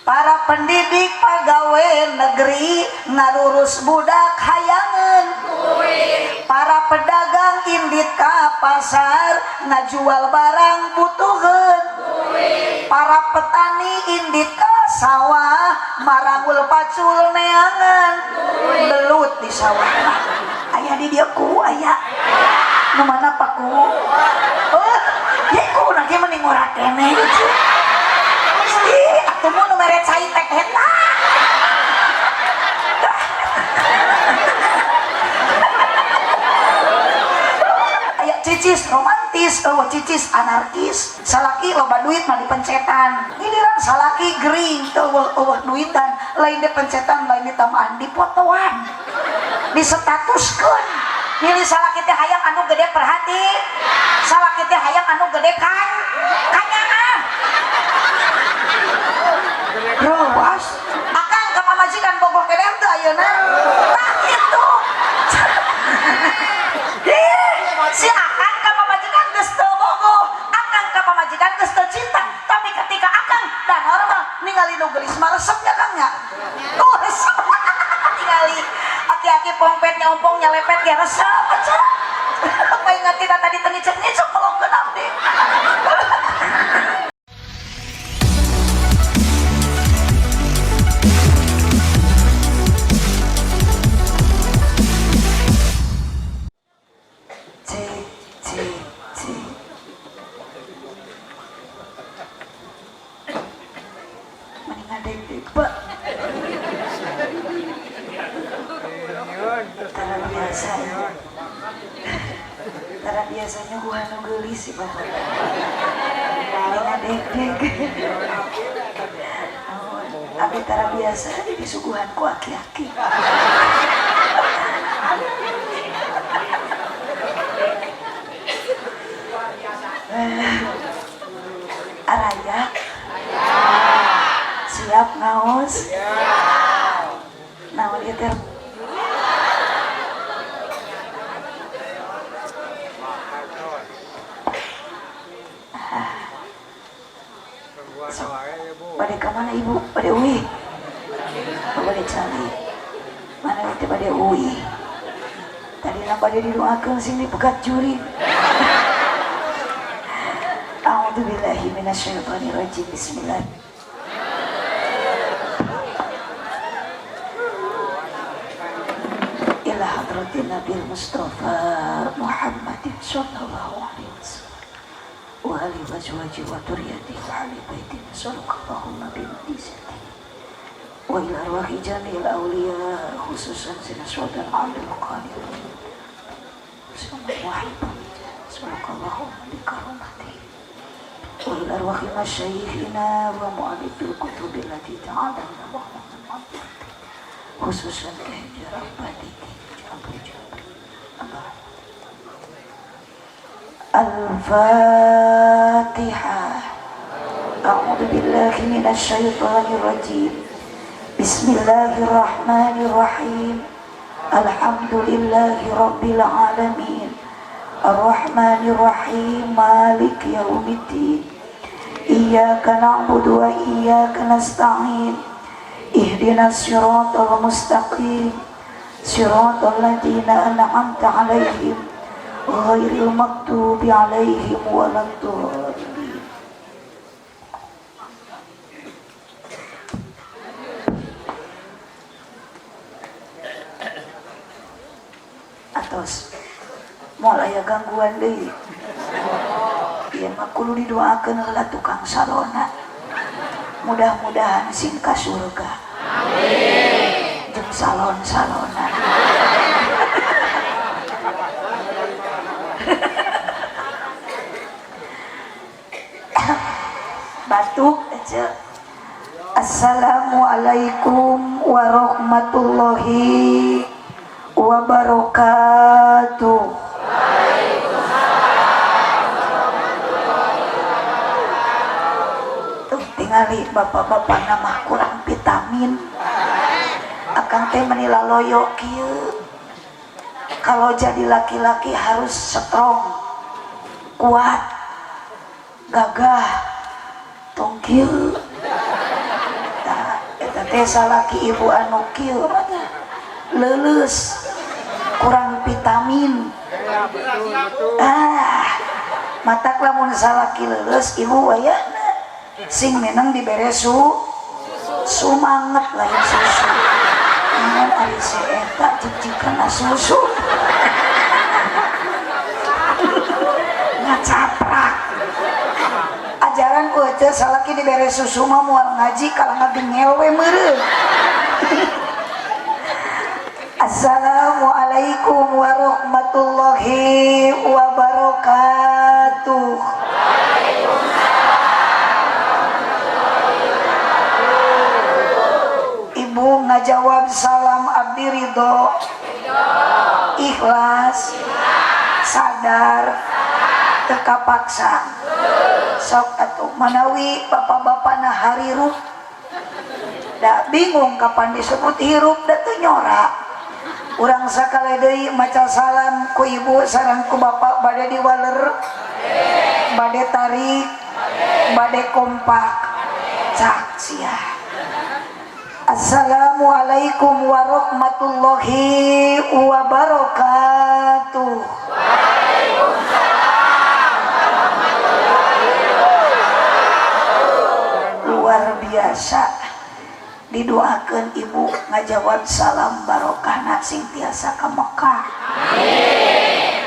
Para pendidik pagawe negeri ngarurus budak hayangeun duit. Para pedagang indit ka pasar ngajual barang butuheun duit. Para petani indit ka sawah marangul pacul neangan duit. Belut di sawah. Aya di dieu ku aya. Nu mana Pak ku? Oh, ye ku nanti mending ngora keneh. Ih, atuh mun nu mere cai teh eta. Aya cicis romantis, eueuh cicis anarkis. Salaki loba duit mah dipencetan. Giliran salaki gering teu eueuh duitan, lain dipencetan, lain ditambahan, dipotoan. Disetatuskeun. Milih salaki teh hayang anu gede perhati. Salaki teh hayang anu gede kan kanyaah. Rawas akang ka pamajikan bogoh keneh teu ayeuna. Tah kitu. Si akang ka pamajikan geus teu bogoh, akang ka pamajikan geus teu cinta, tapi ketika akang dan normal ningali nu geulis mah resep nya Kang nya. Oh, resep. Ningali aki-aki pongpet nyompong nyalepet ge resep aja. Apa ingat kita tadi teu ngicep-ngicep melongkeun abdi. Cek cek cek. Mending ngadeg-deg, Pak. Tara biasanya. Tara biasanya gua nu geulis sih, Bapak. Mending ngadeg-deg. Abi tara biasa disuguhan ku aki-aki. Araya. Siap ngaos? Naon ieu teh? Sok, bade ka mana ibu? Bade uih. Oh, bade cali. Mana itu bade uih. Tadi na bade didoakeun sing dipegat juri. A'udzubillahi minasyaitonirrajim. Bismillah. Ila hadratin Nabil Mustafa Muhammadin sallallahu alaihi wasallam wa ali azwaji wa dzurriyyati wa ahli baiti sallallahu bi mujizati wa ila arwahi jami'il awliya khususan sina sultan Abdul Qadir sallallahu bi karomati wa ila arwahi masyayikhina wa mu'allifil kutubi allati ta'ala wa khususan ke Rabbani Abu Jabir Al-Fatihah. A'udzu billahi minasyaitonir rajim. Bismillahirrahmanirrahim. Alhamdulillahi rabbil alamin. Arrahmanir rahim. Maliki yaumiddin. Iyyaka na'budu wa iyyaka nasta'in. Ihdinas siratal mustaqim. Siratal ladzina an'amta 'alaihim ghairil maghdubi 'alaihim waladdallin. Atos moal aya gangguan deui. Ieu mah kudu didoakeun heula tukang salona. Mudah-mudahan sing ka surga. Amin. Jeung salon-salona. Batuk aja. Assalamualaikum warahmatullahi wabarakatuh. Tuh tingali bapak-bapak nama kurang vitamin. Akang teh meni laloyo kieu. Kalau jadi laki-laki harus strong, kuat, gagah, tong kieu. Tah, Salaki ibu anu kieu mah leuleus kurang vitamin. Ah, matak lamun salaki leuleus ibu wayahna sing menang dibere sumanget lain susu. Ngan ari si eta cicikeuna susu. Ngacaprak. Ajaran ku teh salaki dibere susu mah moal ngaji kalah ngagengel we meureun. Assalamualaikum warahmatullahi wabarakatuh. Ibu ngajawab salam abdi ridho, ikhlas, sadar, teu kapaksa. Sok atuh manawi bapak-bapana harirup da bingung kapan disebut hirup da teu nyora. Urang sakali deui maca salam ku ibu sareng ku bapak bade diwaler, bade tarik, bade kompak, cak sia. Assalamualaikum warahmatullahi wabarakatuh. Waalaikumsalam warahmatullahi wabarakatuh. Luar biasa. Didoakan ibu ngajawab salam barokahna sing tiasa ka Mekah. Amin.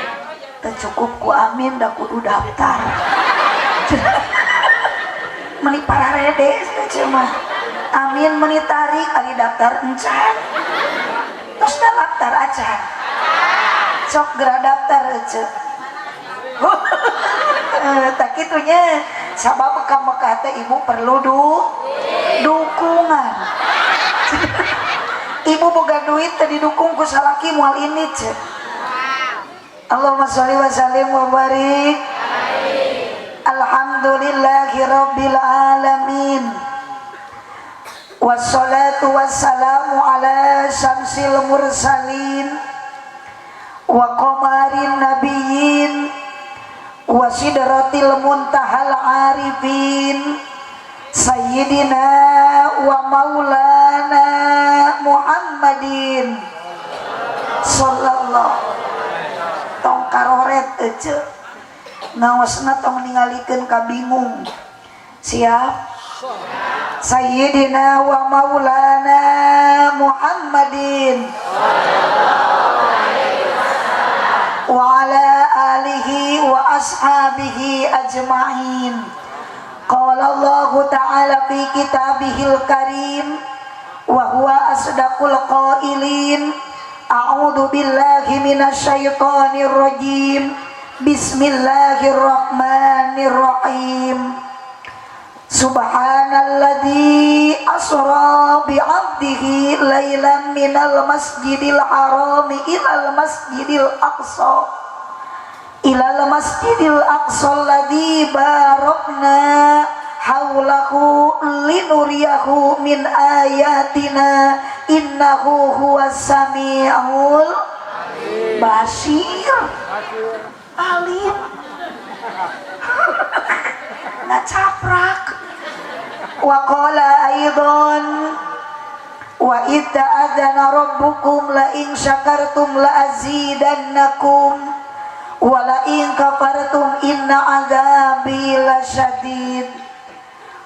Teu cukup ku amin da kudu daftar. Meni pararede cuma amin meni tarik ari daftar encan. Terus da daftar acan. Sok geura daftar ece. Tak kitunya sabab ka Mekah teh ibu perlu dukungan. Ibu boga duit teh didukung ku salaki moal ini ce. Allahumma sholli wa sallim wa barik. Alhamdulillahi rabbil alamin. Wassalatu wassalamu ala syamsil mursalin wa qamarin nabiyyin wa sidratil muntahal arifin sayyidina wa maulana Muhammadin sallallahu. Tong karoret ece ngaosna tong ningalikeun ka bingung. Siap? Sayyidina wa maulana Muhammadin wa ala alihi wa ashabihi ajma'in. Qala Allah ta'ala fi kitabihil karim wa huwa asdaqul qailin. A'udzu billahi minasyaitonir rajim. Bismillahirrahmanirrahim. Subhanalladzi asra bi'abdihi lailan minal masjidil harami ilal masjidil aqsa ilal masjidil aqsa alladzi barakna haulahu linuriyahu min ayatina innahu huwas samiul basir alim. Ngacaprak. Wa qala aidan wa idh ta'adzana rabbukum la in syakartum la azidannakum wa la in kafartum inna adzabi lasyadid.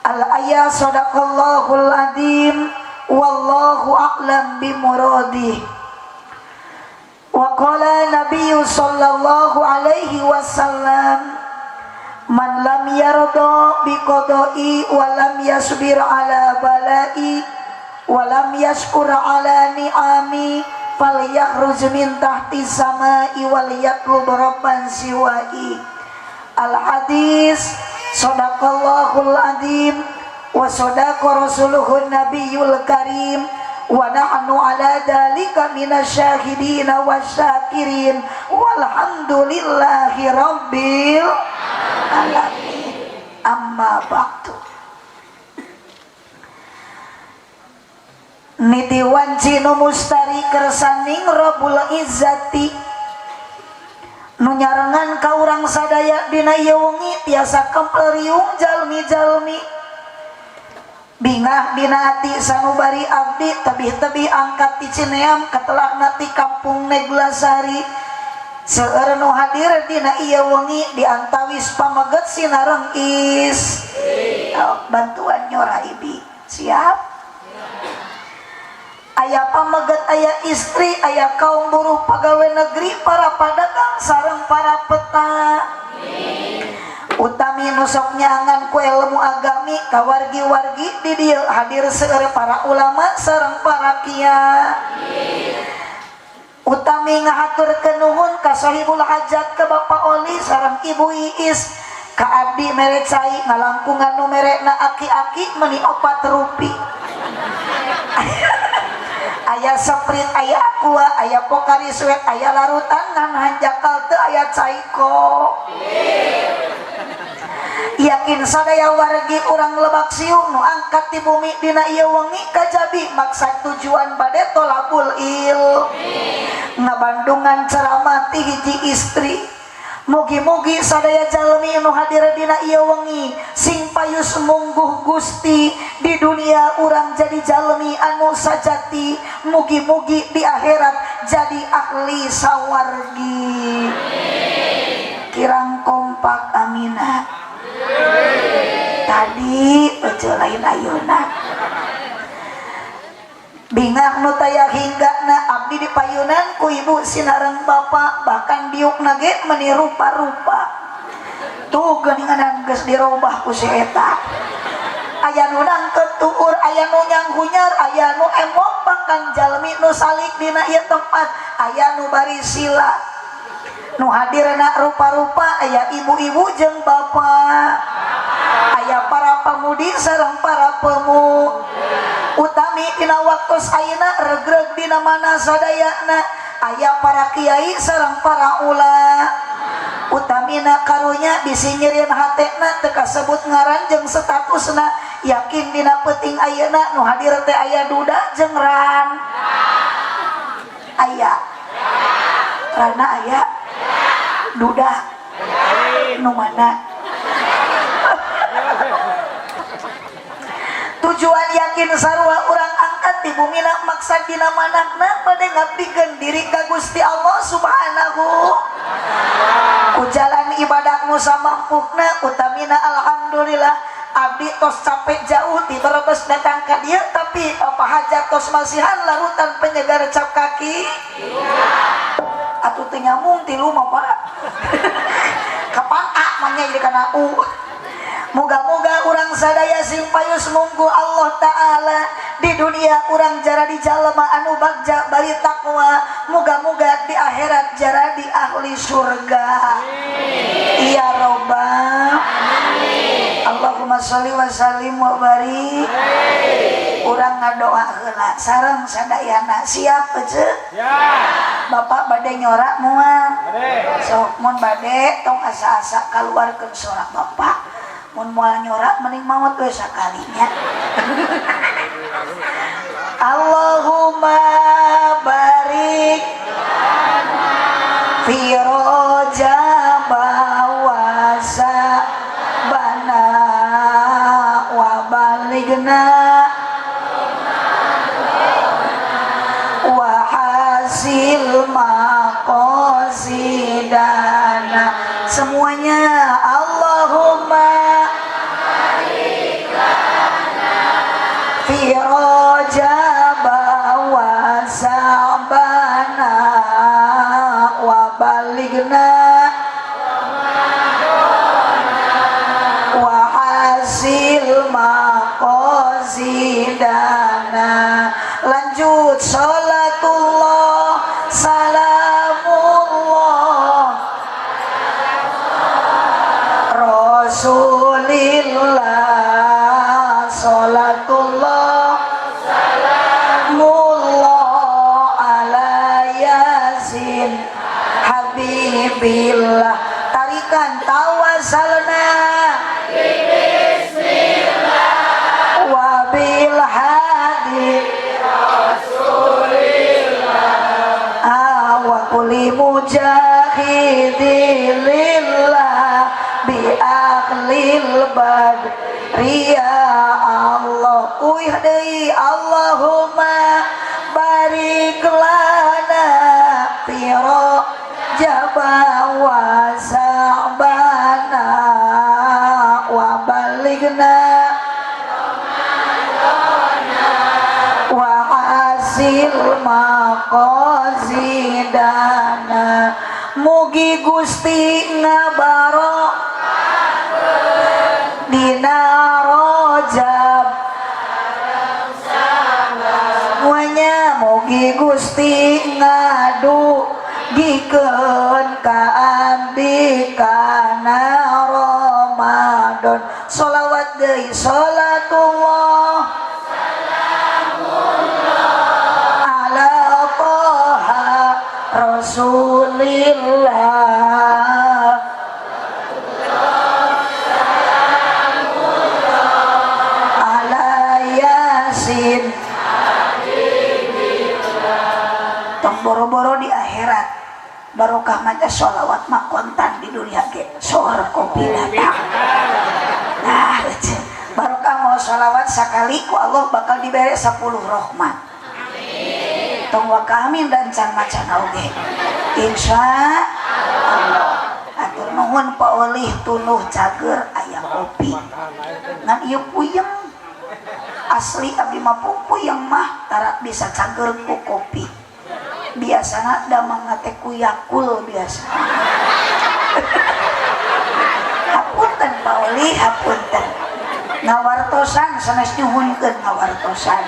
Al ayat sadaqallahul azim wallahu a'lam bimuradih. Wa qala nabiyyu sallallahu alaihi wasallam man lam yarda bi qada'i wa lam yasbir ala bala'i wa lam yashkur ala ni'ami falyakhruj min tahti samai wal yatlub rabban siwa'i. Al hadis sadaqallahul azim wa sadaqa rasuluhun nabiyul karim wa nahnu ala dalika minasyahidin wasyakirin walhamdulillahi rabbil alamin. Amma ba'du. Niti wanci nu mustari kersaning Rabbul Izzati nu nyarengan ka urang sadaya dina ieu wengi tiasa kempel riung jalmi-jalmi Bingah dina hati sanubari abdi tebih-tebih angkat ti Cineam katelahna ti kampung Neglasari. Seueur nu hadir dina ieu wengi di antawis pameget sinareng is. Oh, bantuan nyora ibi. Siap? Aya pameget, aya istri, aya kaum buruh pegawai negeri, para pedagang sareng para peta. Utami nu sok nyangan ku ilmu agami ka wargi-wargi di dieu hadir seueur para ulama sareng para kiai. Utami ngahaturkeun nuhun ka sahibul hajat, ka Bapak Oli sareng Ibu Iis, ka abdi mere cai ngalangkungan nu merekna aki-aki meuni opat rupi. Aya Sprite, aya Aqua, aya Pocari Sweat, aya larutan, ngan hanjakal teu aya cai kok. Yakin sadaya wargi urang Lebak Siung nu angkat di bumi dina ieu wengi kajabi maksad tujuan bade tolabul il ngabandungan ceramah ti hiji istri. Mugi-mugi sadaya jalmi nu hadir dina ieu wengi sing payus mungguh Gusti, di dunia urang jadi jalmi anu sajati, mugi-mugi di akhirat jadi ahli sawargi. Kirang kompak amina tadi, ojo lain ayeuna. Bingah nu taya hinggana abdi di payunan ku ibu sinareng bapak, bahkan diukna ge meuni rupa-rupa tuh geuningan geus dirobah ku si eta. Aya nu nangkeut tuur, aya nu nyanghunyar, aya nu emok, bahkan jalmi nu salik dina ieu tempat aya nu bari sila. Nu hadirna rupa-rupa, aya ibu-ibu jeung bapak, aya para pamudi sareng para pemu. Utami dina waktu ayeuna regreg dina mana sadayana aya para kiai sareng para ula. Utamina karunya bisi nyerieun hatena teu kasebut ngaran jeung statusna, yakin dina peuting ayeuna nu hadir teh aya duda jeung ran, aya rana, aya duda, nu mana tujuan yakin sarua urang angkat di bumina maksad dina manakna bade ngabdikeun diri ka Gusti Allah Subhanahu ku jalan ibadah nu samampukna. Utamina alhamdulillah abdi tos capek jauh ti Brebes datang ka dieu, tapi apa hajat tos masihan larutan penyegar cap kaki atuh teu nyambung tilu mah, Pak. Kapan A mah jadi kana U. Moga-moga urang sadaya sing payus munggu Allah Ta'ala, di dunia urang jaradi jalma anu bagja bari takwa, moga-moga di akhirat jaradi ahli surga. Ya robbal. Allahumma sholli wa sallim wa barik. Urang ngadoa heula sareng sadayana, siap ece? Siap. Bapak bade nyorak moal? Bade. Sok mun bade tong asa-asa kaluarkeun sorak bapak. Mun moal nyorak mending maot we sakalinya. Allahumma barik fi rajab wa sa'bana wa balighna wa hasil maqasidana. Semuanya Allahumma barik lana fi rajab wa sa'bana wa balighna wa hasil maqasidana. Lanjut salatullah salamullah Rasulillah, salatullah salamullah ala yasin habibillah. Tarikan tawasalna bismillah wa bil hadi rasulillah wa kulli mujahidin lillah bi ahlil badri ya Allah. Allahumma barik lana fi Rajab wa Sa'bana wa balighna wa hasil maqasidana. Mugi Gusti ngabarok dina Rajab semuanya. Mugi Gusti ngadugikeun ka abdi kana Ramadan. Sholawat deui, salatullah ala Toha Rasulillah. Ala Yasin. Tong boro-boro di akhirat, barokah maca sholawat mah kontan di dunia ge soor kopi datang. Nah, barokah mau sholawat sakali ku Allah bakal diberi 10 rahmat. Tong waka amin dan can macana oge insya Allah. Atur nuhun Pak Olih, tunuh cager aya kopi ngan ieu puyeng asli. Abdi mah puyeng mah tara bisa cager ku kopi. Biasana damang teh ku Yakul biasa. Hapunten Pak Oli, hapunten ngawartosan, sanes nyuhunkeun, ngawartosan.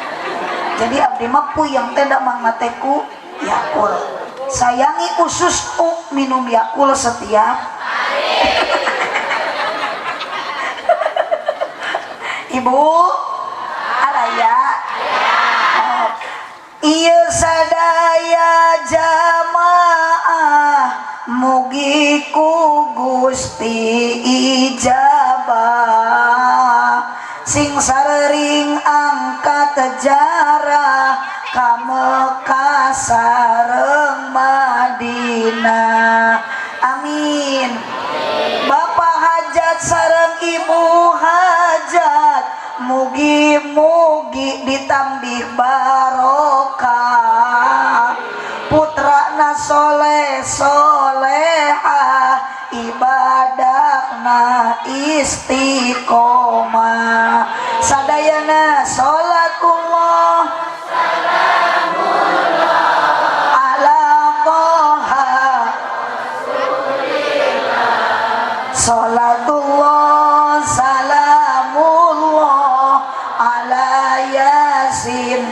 Jadi abdi mah puyeng teh damang teh ku Yakul. Sayangi usus u minum Yakul setiap ibu araya. Oh. Ieu sadaya jamaah mugi ku Gusti ijabah, sing sarering angkat jarah ka Mekah sareng Madinah. Amin. Bapak hajat sareng ibu hajat mugi-mugi ditambih barokah, putrana soleh solehah, ibadahna istiqomah. Sadayana salatullah salamullah ala Toha salatullah salamullah ala Yasin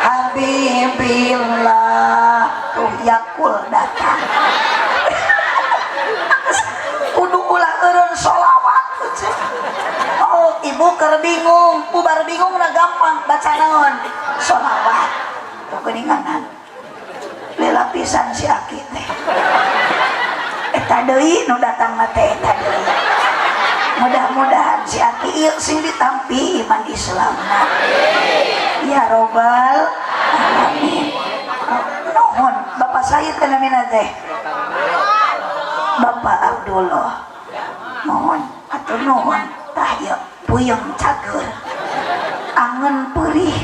Habibillah. Tuh Yakul datang. Kudu ulah eureun sholawat. Oh, ibu keur bingung, bubar bingung na gampang baca naon? Sholawat. Tuh geuninganan lila pisan si aki teh. Eta deui nu datang na teh, eta deui. Mudah-mudahan si aki ieu sing ditampi iman Islamna ya robbal alamin. Nuhun Bapak Said teh namina teh Bapak Abdullah. Mohon atur nuhun. Tah ieu puyeng cager angen perih.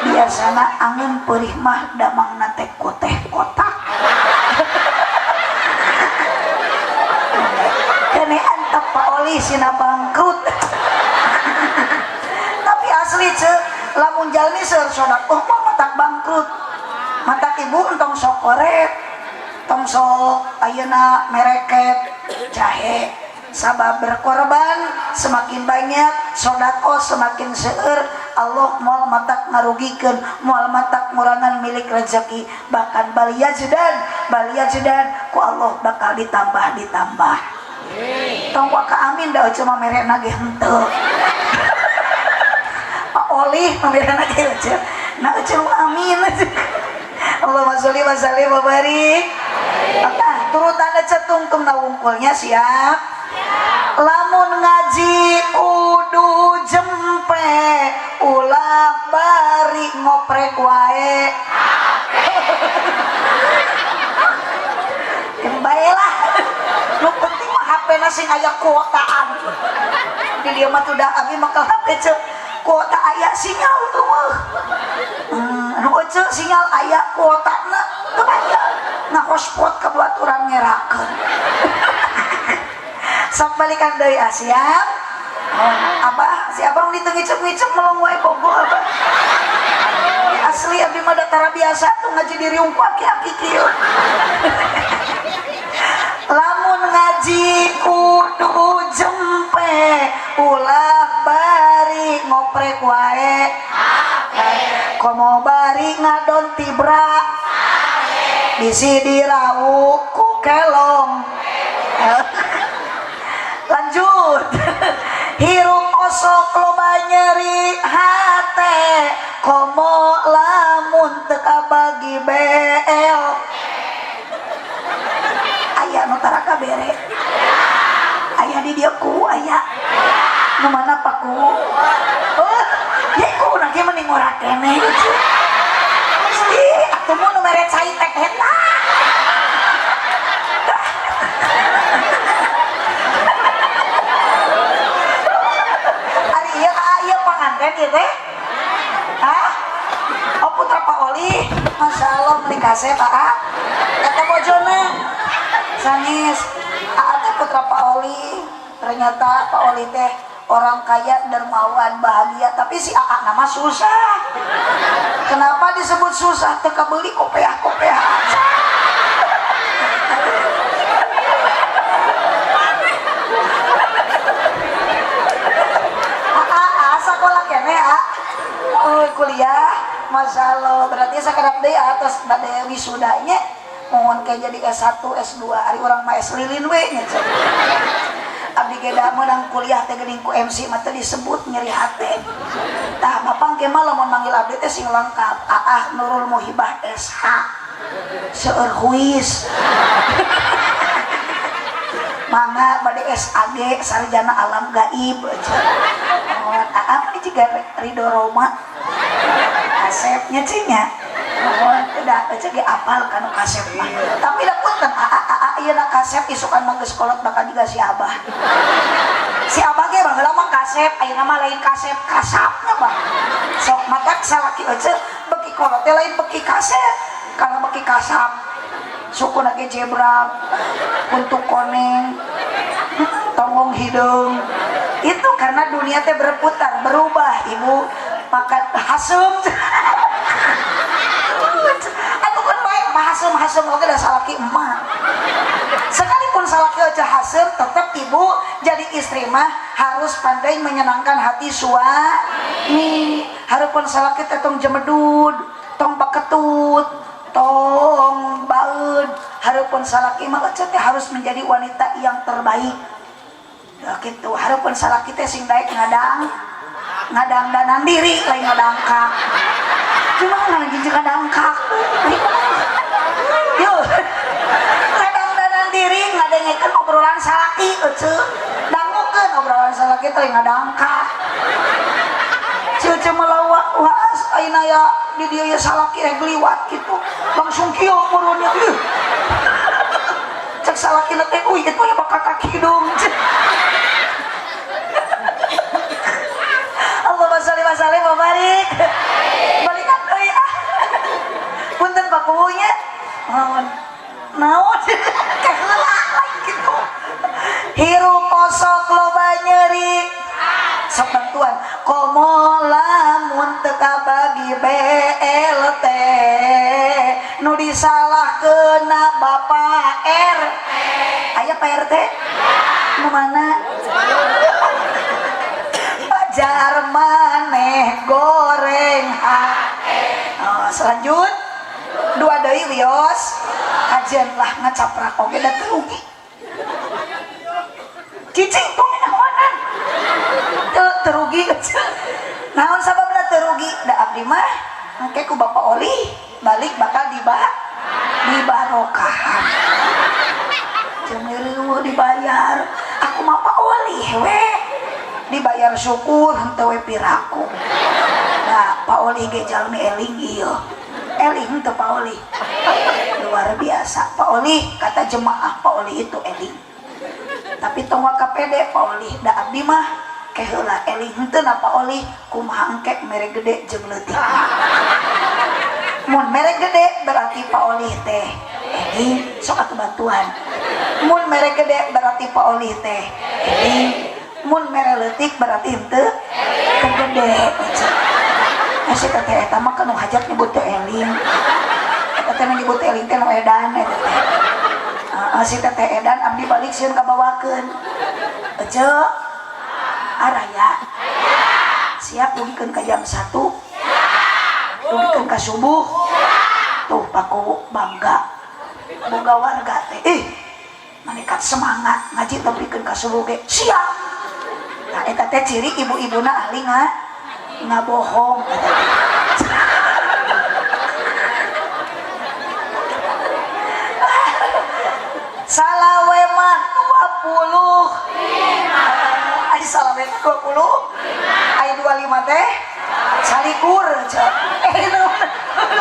Biasana angen perih mah damangna teh ku teh kotak. Kene antep Pak Oli sina bangkrut. Tapi asli ceu, lamun jalmi seur sedekah mah matak bangkrut. Matak ibu entong sok koret, tong sok ayeuna mereket jahe. Sabab berkorban semakin banyak, sedekah semakin seueur, Allah moal matak ngarugikeun, moal matak ngurangan milik rezeki, bahkan baliyazdan baliyazdan ku Allah bakal ditambah ditambah. Tong waka amin da cuma merena ge henteu. Pak Oli merena ge henteu. Nah cuma amin. Allahumma sholli wa sallim wa barik. Nah, turutan cetungtung na wungkulnya siap. Lamun ngaji kudu jempe, ulah bari ngoprek wae. Baelah. Nu penting mah HP na sing aya kuotaan. Di dieu mah tuh da abi mah ka HP ceu. Kuota aya, sinyal euweuh. Anu ece sinyal aya, kuotana teu aya. Ngahotspot ka baturan ngerakeun. Sok balikan deui ah, siap? Oh, abah, si abang ditu ngicep-ngicep melong wae bogo abah. Asli abdi mah tara biasa tuh ngaji di riung ku aki-aki kieu. Lamun ngaji kudu jempe, ulah bari ngoprek wae. Komo bari ngadon tibra. Bisi dirawu ku kelong. Lanjut. Hirup osok loba nyeri hate, komo lamun teu kabagi BL. Aya nu tara kabere? Aya di dieu ku aya. Nu mana Pak ku? Oh, ye ku nage mending ngora keneh gitu. Ih, atuh mun nu mere cai teh eta. Ari ieu ka ieu panganten ieu teh? Hah? Oh, putra Pak Oli. Masya Allah meuni kasep Aa. Eta bojona. Sangis. Aa teh putra Pak Oli. Ternyata Pak Oli teh orang kaya, dermawan, bahagia, tapi si Aa nama susah. Kenapa disebut susah? Teu kabeli kopeah-kopeah aja. Aa, sekolah keneh A. Oh, kuliah. Masya Allah, berarti sakedap deui atas bade wisudanya mohon kayak jadi S1, S2, ari urang mah S lilin we nya cek. Abdi ge da meunang kuliah teh geuning ku MC mah teu disebut nyeri hate. Tah bapak ge mah lamun manggil abdi teh sing lengkap, Aah Nurul Muhibah SH. Seueur huis. Mangga bade SAG sarjana alam gaib. Mohon Aa mah jiga Ridho Roma. Kasepnya cinya. Mohon tidak aja ge apal kanu kasep mah. Tapi da punten Aa Aa ieu na kasep isukan mah geus kolot bakal juga si Abah. Si Abah ge baheula mah kasep, ayeuna mah lain kasep, kasapna bah. Sok matak salaki ece beki kolot teh lain beki kasep, kalau beki kasap. Sukuna ge jebrak, untuk koneng, tonggong hidung. Itu karena dunia teh berputar, berubah, Ibu. Maka hasum. Aku kan baik mah hasum-hasum oge da salaki emak. Sekalipun salaki aja hasum, tetap ibu jadi istri mah harus pandai menyenangkan hati suami. Harupun salaki teh tong jemedud, tong baketut, tong baeud. Harupun salaki mah ece teh harus menjadi wanita yang terbaik. Ya gitu, harupun salaki teh sing daek ngadang ngadangdanan diri lain ngadangkak. Cuma ngadang ngadangkak. Yuk, ngadangdanan diri ngadengekeun obrolan salaki ece. Dangukeun obrolan salaki teh ngadangkak. Ceu melawak waas ayeuna ya di dieu ya salaki rek liwat gitu. Langsung kieu murunnya. Ih. Cek salaki teh uy itu ya bakal kaki hidung. Allahumma sholli wa sallim wa barik. Balikan deui ah. Punten Pak Kuwu nya. Naon? Naon? Kaheula lain kitu. Hirup osok loba nyeri. Sok bantuan. Komo lamun teu kabagi BLT nu disalahkeuna Bapak R. Aya Pak RT? Nu mana? Pajar maneh goreng hate. Oh, selanjut dua deui wios kajian lah ngacaprak oge da teu rugi. Cicing tong naonan. Teu terugi. Naon sababna teu rugi? Da abdi mah engke ku Bapak Oli balik bakal dibarokahan. Jeung riweuh dibayar. Aku mah Pak Oli we. Dibayar syukur henteu we piraku. Nah, Pak Oli ge jalmi eling ieu. Eling teu Pak Oli? Luar biasa. Pak Oli kata jemaah Pak Oli itu eling. Tapi tong waka pede Pak Oli, da abdi mah Engke heula eling henteu napa olih kumaha engke mere gede jeung leutik. Mun mere gede berarti Pak Olih teh eling, sok atuh bantuan. Mun mere gede berarti Pak Olih teh eling. Mun mere leutik berarti henteu gede. Si teteh eta mah nu hajat nyebut teh eling. Eta teh nyebut eling teh nu edan eta teh. Si teteh edan abdi balik sieun kabawakeun. Ece araya. Siap dugikeun ka jam 1. Dugikeun ka subuh. Tuh Paku bangga. Boga warga teh. Ih, manekat semangat ngaji tepikeun ka subuh ge. Siap. Nah eta teh ciri ibu-ibuna ahli ngabohong eta teh. Salawe mah 25. Ai salawe teh 20. Ai 25 teh salikur. 5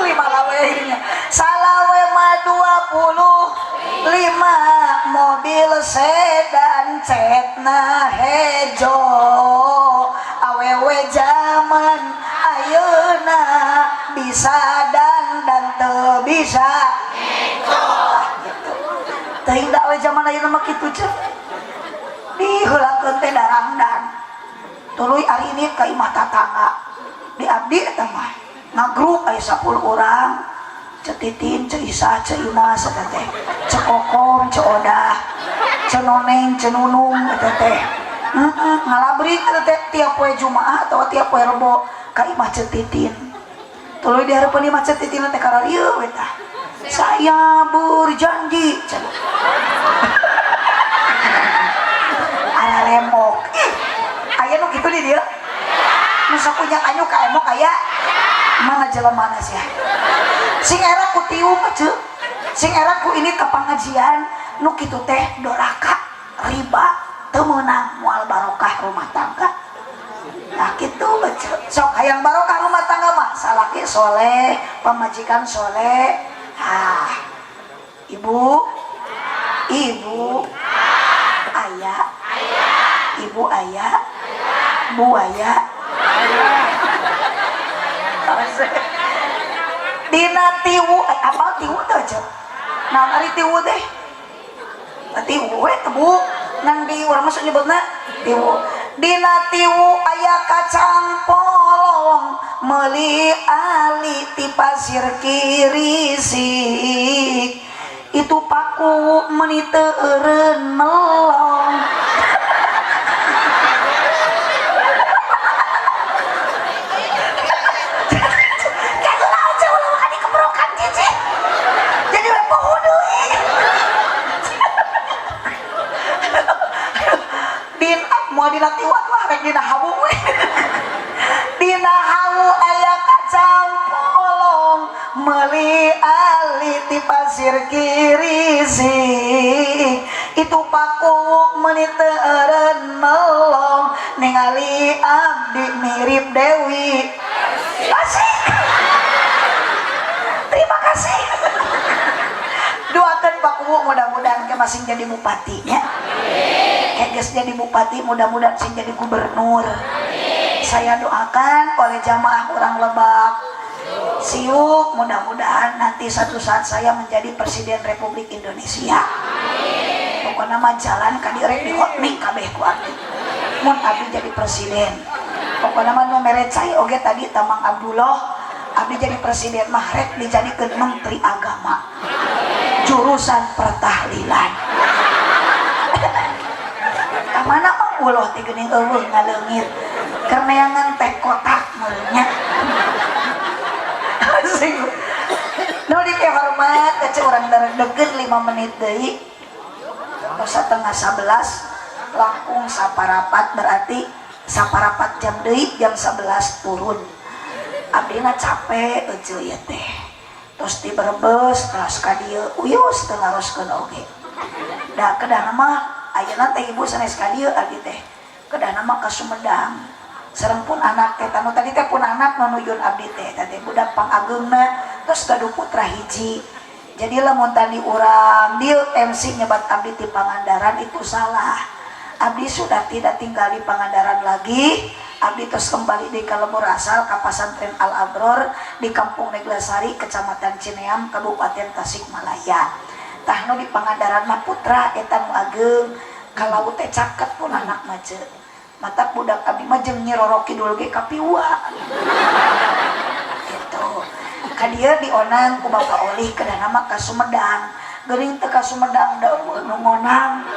lawe ininya. Salawe mah 25 mobil sedan cetna hejo. Awewe zaman ayeuna bisa dan teu bisa. Gitu. Teuing da we zaman ayeuna mah kitu ceu. Diheulakeun teh darangdan. Tuluy ari ini ka imah tatangga. Di abdi eta mah ngagrup aya 10 urang. Ceu Titin, Ceu Isa, Ceu Imas eta teh. Ceu Kokom, Ceu Odah, Ceu Noneng, Ceu Nunung eta teh. Ngalabrik eta teh tiap poe Jumaah atawa tiap poe Rebo ka imah Ceu Titin. Tuluy di hareupeun imah Ceu Titin teh kararieu we tah. Saya berjanji. Ara remok. Ih, aya nu kitu di dieu. Nu sakunya anyu ka emok aya. Mana jelemana sia. Sing era ku tiung ceu. Sing era ku ini ka pangajian nu kitu teh doraka, riba, teu meunang moal barokah rumah tangga. Nah kitu ceu. Sok hayang barokah rumah tangga mah salaki soleh, pamajikan soleh. Ah. Ibu, ibu, ayah, ibu ayah, buaya. Dina tiwu, apa tiwu teh ceu? Naon ari tiwu teh? Tiwu we tebu ngan di urang mah nyebutna tiwu. Dina tiwu aya kacang polong meuli ali ti pasir kirisik. Itu paku meuni teu eureun melong. Moal dina tiwu atuh rek dina hawu we. Dina hawu aya kacang polong meuli ali ti pasir kirisik. Itu paku meuni teu eureun melong ningali abdi mirip Dewi. Asik. Terima kasih. Doakan Pak Kuwu mudah-mudahan ke masing jadi bupati nya. Kayak geus jadi bupati mudah-mudahan sing jadi gubernur. Amin. Saya doakan oleh jamaah orang Lebak Siuk mudah-mudahan nanti satu saat saya menjadi Presiden Republik Indonesia. Amin. Pokoknya mah jalan ka dieu rek di hotmix kabeh ku abdi. Mun abdi jadi presiden. Pokoknya mah nu mere cai oge tadi Tamang Abdullah abdi jadi presiden mah rek dijadikeun menteri agama. Jurusan pertahlilan. Kamana mah uloh teh geuning eueuh ngaleungit. Karena teh kotak meureunnya. Asing. Nu dipihormat ece urang deg-degan 5 menit deui. Tos 10:30 langkung saparapat berarti saparapat jam deui jam 11 turun. Abdina capek ece ieu teh. Tos di Brebes teras ka dieu uyus teu naroskeun oge. Da kedahna mah ayeuna teh ibu sanes ka dieu abdi teh. Kedahna mah ka Sumedang. Sareng pun anak teh tanu tadi teh pun anak nu nuyun abdi teh teh budak pangageungna tos gaduh putra hiji. Jadi lamun tadi urang dieu MC nyebat abdi ti Pangandaran itu salah. Abdi sudah tidak tinggal di Pangandaran lagi. Abdi terus kembali di ka lembur asal, ka Pasantren Al Abror di Kampung Neglasari, Kecamatan Cineam, Kabupaten Tasikmalaya. Tah, nu di Pangandaran mah putra eta nu ageng, kalau teh caket pun anak mah ce. Matak budak abdi mah jeung Nyi Roro Kidul ge kapiwa. Gitu. Ka dieu dionang ku Bapak Olih, kedana mah ka Sumedang. Geuning teu ka Sumedang da euweuh nu ngonang.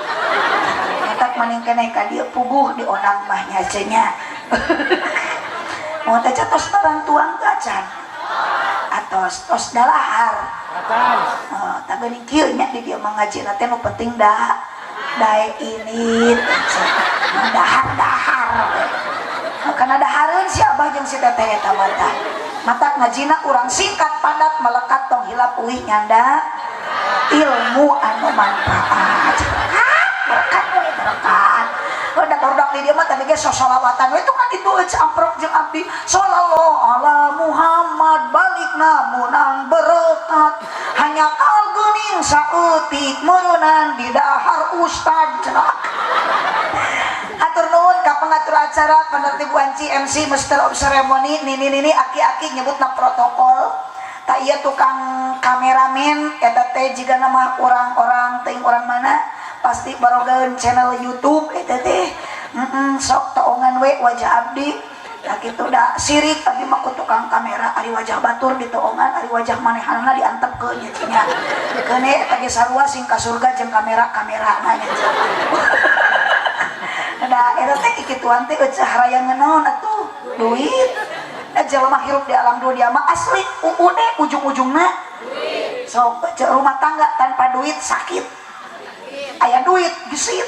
Matak maning keneh ka dieu puguh dionang mah nya ce nya. Mau teh tos tuang teu acan? Atos tos dalahar. Acan. Oh, tah geuning kieu nya, di dieu mah ngajina teh nu penting da daek ini dahar-dahar. Karena dahareun si abah jeung si teteh eta mah tah. Matak ngajina urang singkat, padat, melekat, tong hilap uih nyanda ilmu anu manfaat. Berkat, berkat we, berkat. Udah barudak di dieu mah tadi ge sosolawatan we, itu kan itu amprok jeung abdi, sallallahu ala Muhammad, balikna munang berkat, hanya kal geuning saeutik meureunnan di dahar ustad cenah. Atur nuhun ka pengatur acara, penertib wanci, MC, Master of Ceremony, nini nini, aki-aki nyebutna protokol. Tak iya, tukang kameramen eta teh jiga nama orang-orang teuing orang mana, pasti barogaeun channel YouTube eta teh. Sok toongan we wajah abdi. Nah kitu da sirik abdi mah ku tukang kamera, ari wajah batur ditoongan, ari wajah manehanna diantepkeun nya nya. Keun eta ge sarua sing ka surga jeung kamera-kamera nya. Da eta teh kikituan teh euceuh harayangeun naon atuh? Duit. Eh, jelema hirup di alam dunia mah asli UUD ujung-ujungna duit. Sok euceuh, rumah tangga tanpa duit sakit. Aya duit gesit.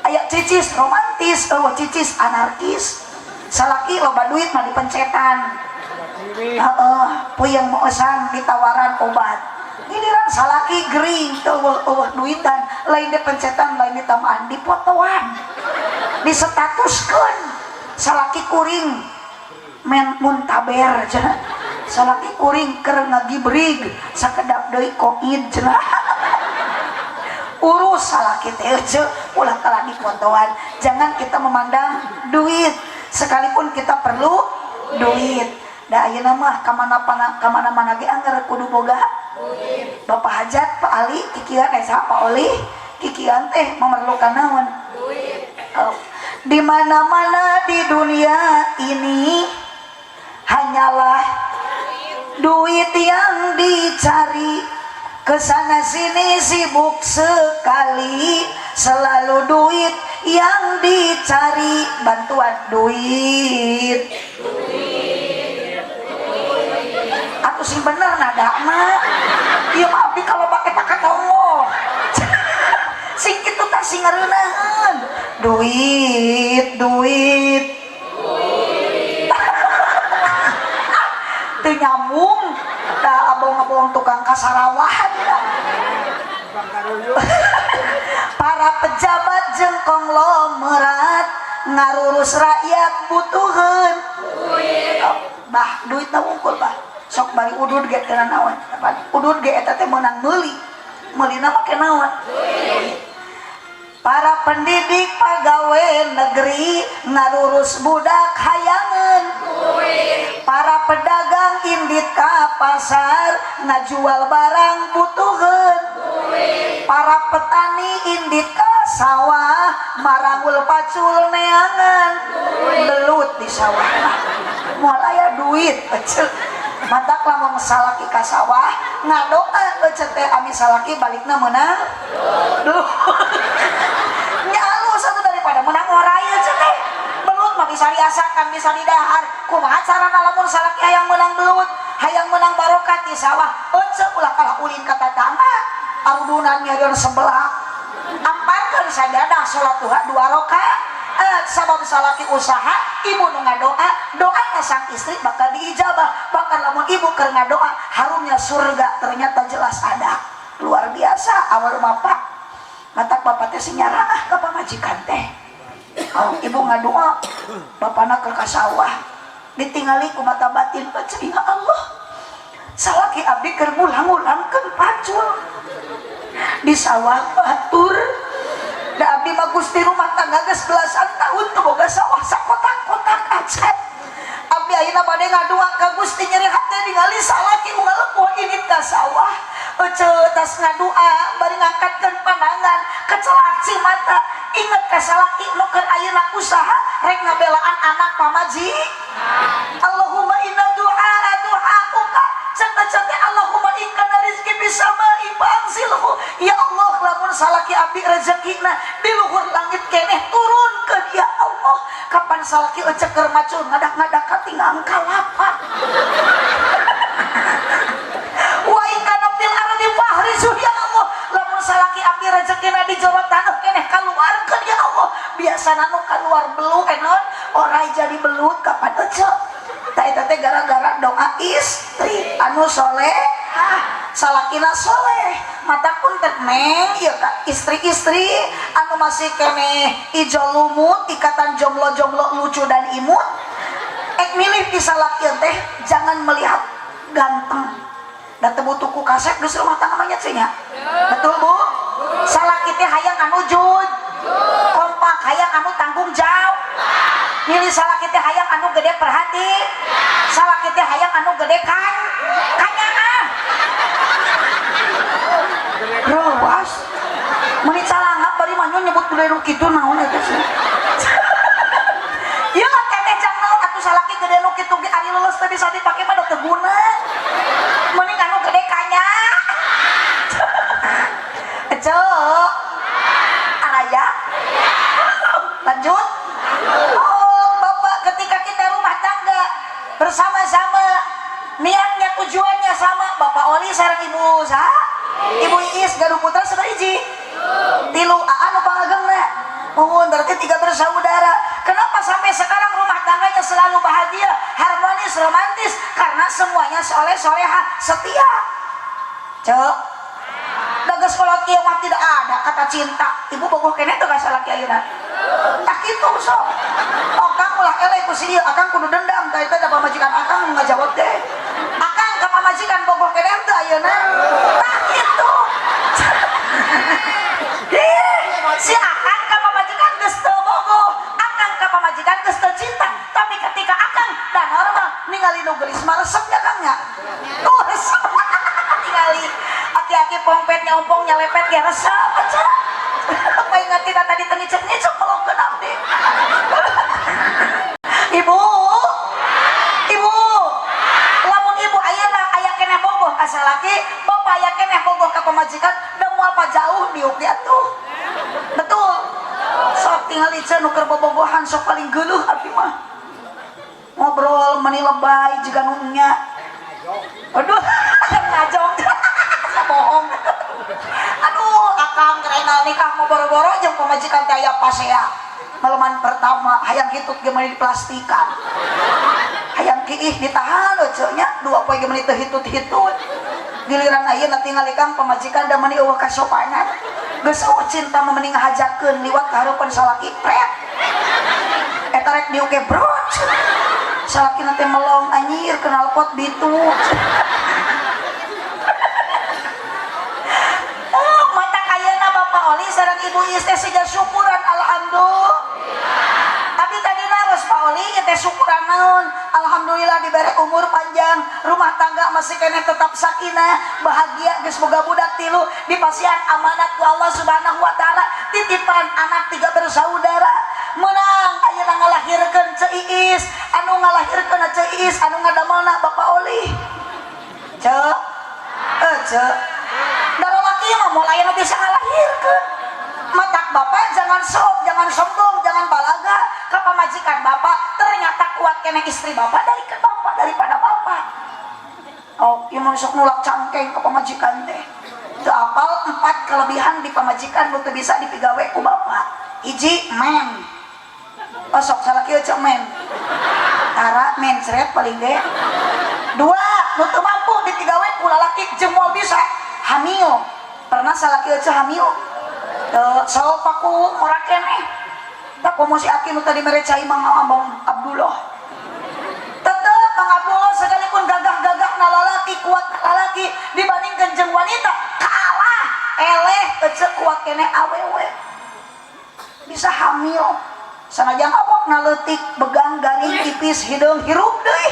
Aya cicis romantis, euweuh cicis anarkis. Salaki loba duit mah dipencetan. Heeh, puyeng moosan ditawaran obat. Giliran salaki gering teu euweuh duitan, lain dipencetan, lain ditamaan, dipotoan. Disetatuskeun. Salaki kuring men muntaber cenah. Salaki kuring keur ngagibrig sakedap deui koid cenah. Urus salaki teh euceuh, ulah kalah dipotoan. Jangan kita memandang duit sekalipun kita perlu duit. Da ayeuna mah ka mana ka mana-mana ge angger kudu boga duit. Bapak Hajat, Pak Ali, kikian eh saha, Pak Oli, kikian teh memerlukan naon? Duit. Oh. Di mana-mana di dunia ini hanyalah duit yang dicari. Kesana sini sibuk sekali, selalu duit yang dicari. Bantuan duit. Atau sing bener nada mah. Iya mah abdi kalau pakai tak katongo. Sing kitu tah sing ngareunaheun. Duit, duit. Teu nyambung. Da abong-abong tukang kasarawahan dah. Para pejabat jeung konglomerat ngarurus rakyat butuheun duit. Oh, bah, duit na wungkul, bah. Sok bari udud ge teu naon. Udud ge eta teh meunang meuli. Meulina make naon? Duit. Para pendidik pegawai negeri ngarurus budak hayangeun duit. Para pedagang indit ka pasar ngajual barang butuheun duit. Para petani indit ka sawah marangul pacul neangan duit. Belut di sawah mah moal aya duit eceu. Matak lamun salaki ka sawah ngadoa eceu teh ami salaki balikna meunang duit. Nya alus atuh daripada menang orai eceu teh. Belut mah bisa diasakan, bisa didahar. Kumaha carana lamun salaki hayang meunang belut, hayang meunang barokat di sawah? Eceu ulah kalah ulin ka tatangga. Arudunan nyarion sebelah. Amparkeun sajadah salat duha 2 rakaat. Sabab salaki usaha, ibu nu ngadoa, doa sang istri bakal diijabah. Bahkan lamun ibu keur ngadoa, harumnya surga ternyata jelas ada. Luar biasa awal bapak. Matak bapak teh sing nyaraah ka pamajikan teh. Oh, ibu ngadoa, bapana keur ka sawah. Ditingali ku mata batin, baca ya Allah. Salaki abdi keur ngulang-ngulangkeun pacul di sawah batur. Da abdi mah mah Gusti rumah tangga geus belasan tahun teu boga sawah sakotak-kotak acan. Abdi ayeuna bade ngadua ka Gusti, nyeri hate ningali salaki unggal poe indit ka sawah. Ece tas ngadua bari ngangkatkeun pandangan, kecelak mata inget ka salaki nu keur ayeuna usaha rek ngabelaan anak pamaji. Allahumma inna du'a du'auka, cek Allahumma in kana rizki fis sama'i fa'anzilhu, ya Allah, lamun salaki abdi rezekina di luhur langit keneh, turunkeun ya Allah. Kapan salaki ece keur macul ngadak-ngadak katinggang kalapa. Wa in kana fil ardi fahrizu, ya Allah, lamun salaki abdi rezekina di jero taneuh keneh, kaluarkeun ya Allah. Biasana nu kaluar belut, naon, orai jadi belut. Kapan ece tah eta teh gara-gara doa istri anu soleh, salakina soleh. Mata punten, neng, ieu ka istri-istri anu masih keneh ijo lumut, ikatan jomblo-jomblo lucu dan imut, ek milih ti salaki teh jangan melihat ganteng da teu butuh ku kasep, geus rumah tangga mah nya nya. Betul, Bu? Salaki teh hayang anu jujur, kompak, hayang anu tanggung jawab. Milih salaki teh hayang anu gede perhati, salaki teh hayang anu gede kan kanyaah. Rawas meuni calangap bari mah nyebut gede nu kitu, naon eta sih? Ya teteh, jang naon atuh salaki gede nu kitu ge ari leuleus teh bisa dipake mah da teu guna. Mending anu gede kanya. Ece. Araya. Lanjut. Oh, Bapak, ketika kita rumah tangga bersama-sama niatnya tujuannya sama, Bapak Oli sareng Ibu saha? Ibu Iis gaduh putra sabaraha hiji? Tilu. Anu pangagengna. Mohon, berarti tiga bersaudara. Kenapa sampai sekarang rumah tangganya selalu bahagia, harmonis, romantis? Karena semuanya soleh, soleha, setia. Cek. Dagas kalau kieu mah tidak ada kata cinta. Ibu bogoh keneh teu ka salaki ayeuna? Tak kitu sok. Oh, kang ulah eleh ku si ieu, akang kudu dendam ka eta da pamajikan akang nu ngajawab teh. Akang ka pamajikan bogoh keneh teu ayeuna? Tak kitu. Ih, si akang ka pamajikan geus teu bogoh, akang ka pamajikan geus teu cinta. Tapi ketika akang dan normal ningali nu geulis mah resep nya, Kang, nya. Tuh resep. Ningali aki-aki pongpetnya ompongnya lepet ge resep aja. Apa ingat kita tadi teu ngicep-ngicep melongkeun abdi. Ibu, ibu, lamun ibu ayeuna aya keneh bogoh ka salaki, bapak aya keneh bogoh ka pamajikan, da moal jauh diuk dia tuh. Betul. Sok tinggal ieu nu keur bobogohan sok paling geuleuh abdi mah. Ngobrol meni lebay jiga nu nya. Aduh, ngajong. Bohong. Aduh, akang keren nikah mau boro-boro jeung pamajikan teh aya pasea. Maleman pertama hayang hitut ge meuni diplastikan. Hayang kiih ditahan we nya, dua poe ge meuni teu hitut-hitut. Giliran ayeuna tingali kang pamajikan da meuni eueuh kasopanan. Geus eueuh cinta mah, mending ngahajakeun liwat ka hareupeun salaki pret. Eta rek diuk ge brot. Salaki teh melong, anjir knalpot bitu. Oh, mata ayeuna Bapak Oli sareng Ibu Iis teh siga syukuran, alhamdulillah. Tapi tadi naros Pak Oli teh syukuran naon? Alhamdulillah diberi umur panjang, rumah tangga masih keneh tetap sakinah, bahagia, geus boga budak tilu, dipasihan amanat ku Allah Subhanahu wa taala, titipan anak tiga bersaudara. Menang ayeuna ngalahirkeun Ceu Iis, anu ngalahirkeun Ceu Iis, anu ngadamelna Bapak Oli. Ceu, eh ceu. Da lalaki mah moal aya nu bisa ngalahirkeun. Matak bapak jangan sok, jangan sombong, jangan balaga ke pamajikan bapak. Ternyata kuat keneh istri bapak dari ke bapak daripada bapak. Oh, ieu mah sok nulak cangkeng ke pamajikan teh. Teu apal empat kelebihan di pamajikan nu teu bisa dipigawe ku bapak. Hiji, men. Oh, sok salah kieu cek men. Tara mencret paling ge. Dua, nu teu mampu dipigawe ku lalaki jeung moal bisa hamil. Pernah salah kieu cek hamil? Teu, sok paku ora keneh. Tak komo si aki nu tadi mere cai Mang Abang Abdullah. Tetep Mang Abdullah sekalipun gagah-gagah na lalaki, kuat na lalaki dibandingkan jeung wanita kalah, eleh ece kuat keneh awewe. Bisa hamil. Sanajan awakna leutik, begang, garing, tipis, hideung, hirup deui.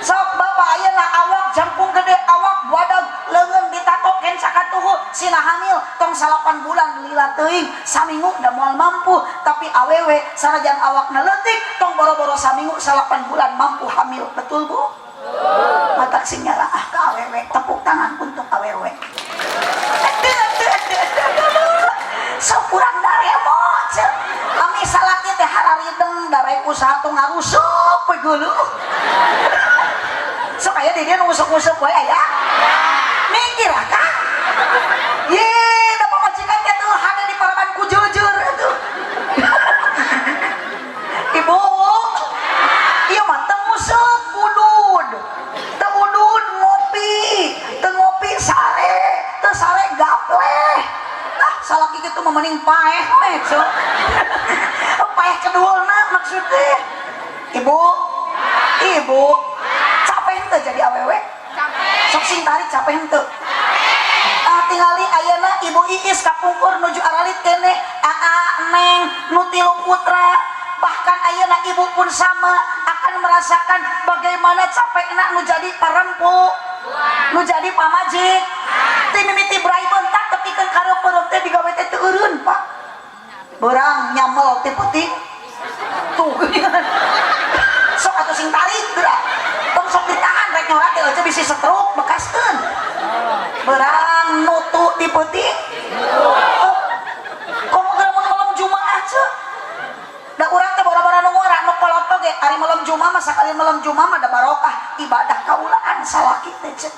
Sok bapak ayeuna awak jangkung gede, awak badag, leungeun ditato kenca katuhu, sina hamil tong 8 bulan lila teuing, saminggu da moal mampu. Tapi awewe sanajan awakna leutik, tong boro-boro saminggu, 8 bulan mampu hamil. Betul, Bu? Matak sing nyaraah ka awewe, tepuk tangan untuk awewe. Aduh, aduh, aduh, aduh, aduh. Sok kurang daremo ceu. Ami salaki teh hararideng darai usaha tuh ngarusup we geuleuh. Sok aya di dieu nu ngusuk-ngusuk we aya. Mikir ah, Kang. Ye, da pamajikan teh tuh hade diparaban ku jujur atuh. Ibu, ieu mah teu nguseup udud. Teu udud ngopi, teu ngopi sare, teu sare gapleh. Ah, salaki kitu mah mending paeh we, ceu. Paeh keduana maksudnya. Ibu, ibu, capek henteu jadi awewe? Sok sing tarik, capek henteu? Ah, tingali ayeuna Ibu Iis kapungkur nuju aralit keneh, aa Neng nu tilu putra, bahkan ayeuna ibu pun sama akan merasakan bagaimana capekna nu jadi parempu, nu jadi pamajik. Ti mimiti brai bentak tepikeun kareupeureup teh digawe teh teu eureun, Pak. Beurang nyamel ti peuting tuh geuningan. Sok atuh sing tarik geura, tong sok ditahan, rek nyorat teh euceu bisi stroke bekaskeun. Beurang nutu di peuting. Oh, komo geura mun malam Jumaah ceu. Da urang teh boro-boro nu ngora, nu kolot oge ari malam Jumaah mah, sakali malam Jumaah mah da barokah ibadah kaulaan salaki teh ceu.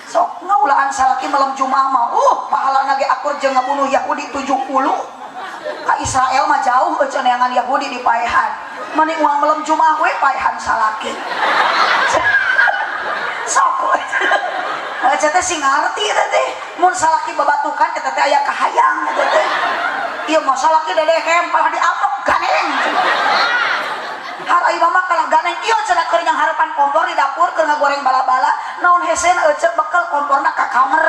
Sok ngaulaan salaki malam Jumaah mah, pahalana ge akur jeung ngabunuh Yahudi 70. Ka Israel mah jauh euceu neangan Yahudi di paehan. Mani uang malam Jumaah we paehan salaki. Sok euceu teh sing ngarti eta teh. Mun salaki babatukan eta teh aya kahayang eta teh. Ieu mah salaki dedehem palah diamok ganeng. Har ai mama kalah ganeng ieu cenah keur harapan kompor di dapur keur ngagoreng bala-bala, naon hesena euceu bekel komporna ka kamar.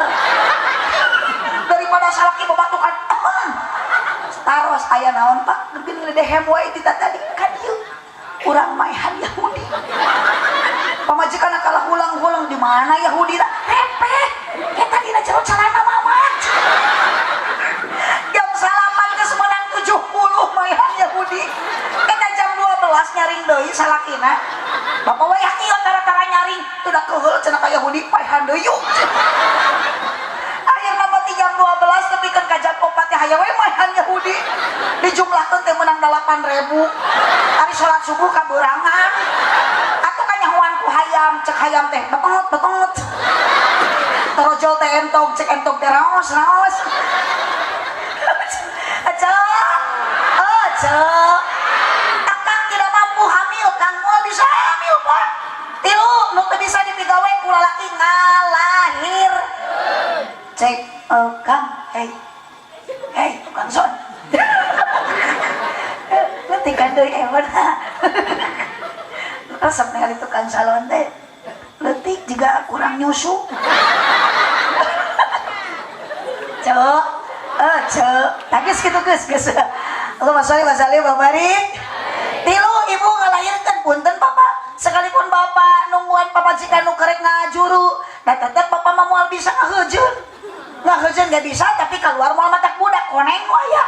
Daripada salaki babatukan taros aya naon, Pak, geuning dehem wae ti tadi ka dieu. Urang maehan Yahudi. Pamajikan kalah hulang-hulang di mana Yahudi lah repeh. Eta dina jero calana mama. Jam 9 geus menang 70 maehan Yahudi. Eta jam 12 nyaring deui salakina. Bapak wayah ieu tara-tara nyaring teu da keuheul cenah ka Yahudi paehan deui yuk. Akhirna mah ti jam 12 tepikeun ka jam 4 teh hayang we maehan Yahudi. Dijumlahkeun teh menang 8.000. Ari salat subuh kabeurangan. Atuh kanyahoan ku hayam, cek hayam teh betot betot. Torojol teh entog, cek entog teh raos raos. Aca, aca. Akang tidak mampu hamil, Kang moal bisa hamil, Pak. Tilu, nu teu bisa dipigawe ku lalaki ngalahir. Cek, Kang, hey. Hey, tukang son. Ngerti kan deui ewan. Resep ningali tukang salon teh. Leutik juga kurang nyusu. Cek, cek. Tagis gitu geus, geus. Allahumma sholli wa sallim wa barik. Tilu, ibu ngalahirkeun, punten Bapak. Sekalipun Bapak nungguan pamajikan nu kerek ngajuru, da tetep Bapak mah moal bisa ngaheujeun. Ngaheujeun gak bisa, tapi keluar moal matak budak koneng aya.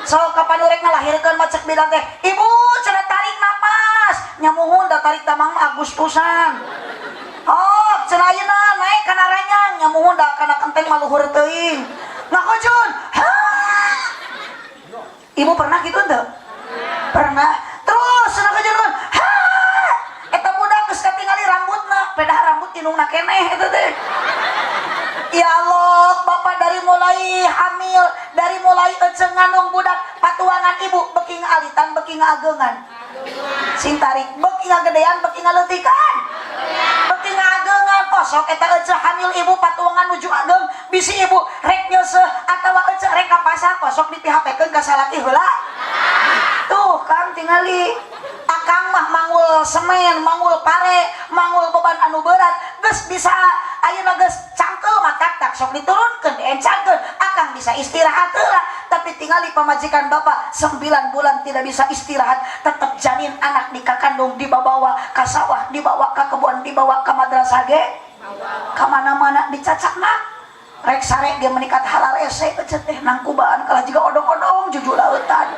So kapan urek ngalahirkeun mah cek bilang teh, "Ibu cenah tarik napas." Nyamuhun da tarik tamang mah Agustusan. Oh, cenah ayeuna naik kana ranjang, nyamuhun da kana kenteng mah luhur teuing. Ngaheujeun. Ha! Ibu pernah gitu henteu? Pernah. Terus cenah ngaheujeun. Ha! Eta budak geus katingali rambutna, pedah rambut indungna keneh eta teh. Ya Allah, bapak dari mulai hamil, dari mulai eceng ngandung budak, patuangan ibu beki ngalitan, beki ngagengan. Sing tarik, beki ngagedean, beki ngaleutikan. Beki ngagengan, oh sok eta ece hamil ibu patuangan nuju ageng, bisi ibu rek nyeuseuh atawa ece rek ka pasar, kosok di PHP-keun ka salaki heula. Tuh, Kang tingali. Akang mah manggul semen, manggul pare, manggul beban anu berat, geus bisa ayeuna geus cangkeul mah tak tak sok diturunkeun, diencangkeun, akang bisa istirahat heula. Tapi tingali pamajikan bapak 9 bulan tidak bisa istirahat, tetap janin anak di kakandung dibawa ka sawah, dibawa ke kebun, dibawa ke madrasah ge kamana-mana dicacakna. Rek sare dia menikat halal ese ece teh nangkubaan kalah juga odong-odong juju lautan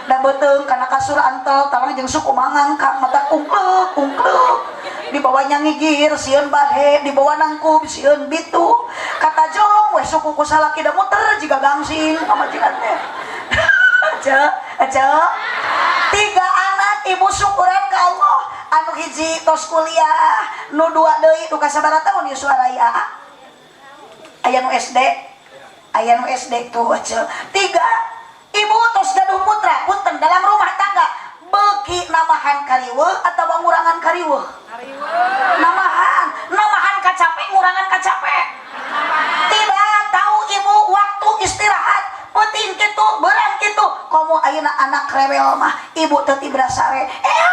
da beuteung kana kasur antel tarang jeung suku mangangkang mata ungkleuk ungkleuk, dibawanya ngigir sieun bahe, dibawa nangkub sieun bitu kata jong weh suku ku salaki da muter jiga gangsing pamajikan teh. Ece ece, tiga anak ibu syukuran ke Allah. Anu hiji tos kuliah, nu dua deui nu kasabaraha tahun yuswa raya, aya nu SD, aya nu SD tuh ece. Tiga ibu tos gaduh putra. Punten, dalam rumah tangga beuki namahan kariweuh atau ngurangan kariweuh? Namahan. Namahan kacape, ngurangan kacape. Tidak tahu ibu waktu istirahat, peuting kitu beurang kitu. Komo ayeuna anak rewel mah, ibu teu tibra sare, ea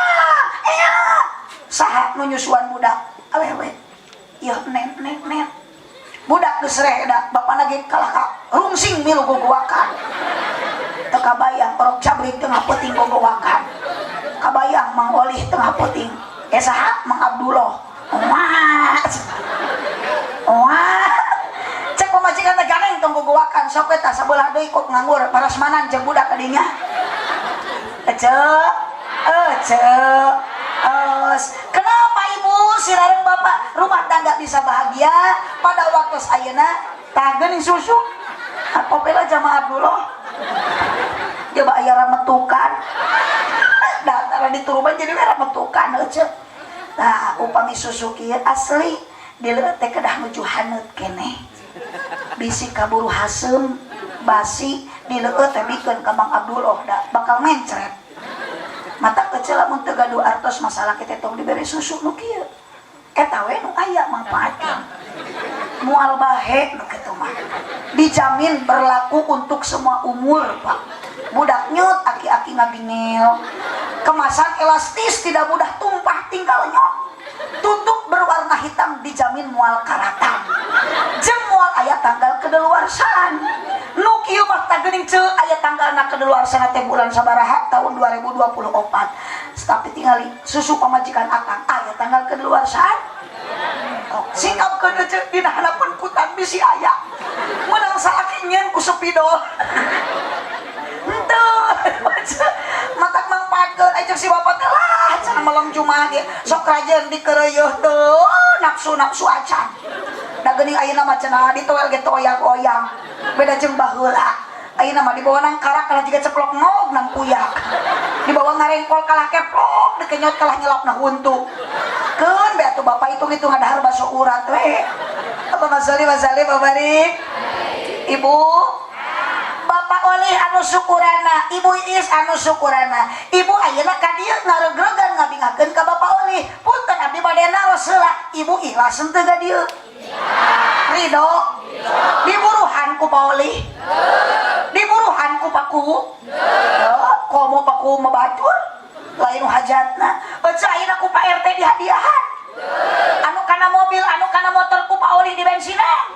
ea. Saha nu nyusuan budak? Awewe. Ieu nen nen nen, budak geus reda, bapana ge kalah ka rungsing milu gogowakan. Teu kabayang orok cabrik tengah peuting gogowakan. Kabayang Mang Olih tengah peuting, eh saha, Mang Abdullah. Wah wah, cek pamajikan teh, "Ganeng, tong gogowakan, sok we tah sabelah deui kok nganggur parasmanan jeung budak kadinya." Ece ece es. Kenapa ibu sirareng bapak rumah tangga bisa bahagia pada waktu ayeuna? Tah geuning susu apa pela jamaah Abdullah coba aya rametukan datara dituruban jadi we rametukan ece. Tah upami susu kieu asli dileueut teh kedah nuju haneut keneh, bisi kaburu haseum basi dileueut teh bikeun ka Mang Abdullah da bakal mencret. Mata kecil lamun teu gaduh artos masalah kita tong dibere susu nu kieu. Eta we nu aya manfaatkeun, moal bahe nu kitu mah, dijamin berlaku untuk semua umur, Pak. Budak nyut, aki-aki ngagingel. Kemasan elastis, tidak mudah tumpah, tinggal nyot. Tutup berwarna hitam, dijamin moal karatan jeung moal aya tanggal kedaluarsaan. Nu kieu mah tah geuning ceu aya tanggalna kedaluarsana teh bulan sabaraha tahun 2024. Tapi tingali susu pamajikan akang aya tanggal kedaluarsaan. Oh, sikap ke ceu dina hanapeun kutan bisi aya menang salaki nyeun ku spidol henteu matak mangpaatkeun. Aya si bapak teh lah cenah melong jumaah ge sok rajin dikeureuyeut teu nafsu-nafsu acan. Da geuning ayeuna mah cenah ditoel ge toyang-oyang, beda jeung baheula. Ayeuna mah dibawa nang karak kalah jiga ceplok nog nang kuyak, dibawa ngarengkol kalah keplok, dikenyot kalah nyelapna huntu. Keun be atuh bapak hitung-hitung ngadahar baso urat we. Allahumma sholli wa sallim wa barik. Ibu Bapak Olih anu syukurana, Ibu Iis anu syukurana. Ibu ayeuna ka dieu ngaregregan ngabingakeun ka Bapak Olih. Punten, abdi bade naros heula, Ibu ikhlas henteu ka dieu? Ridho? Diburuhan ku Pak Olih? Diburuhan ku Paku? Komo Paku mabatur lain hajatna. Ece ayeuna ku Pak RT dihadiahan. Anu kana mobil, anu kana motor ku Pak Olih di bensinan.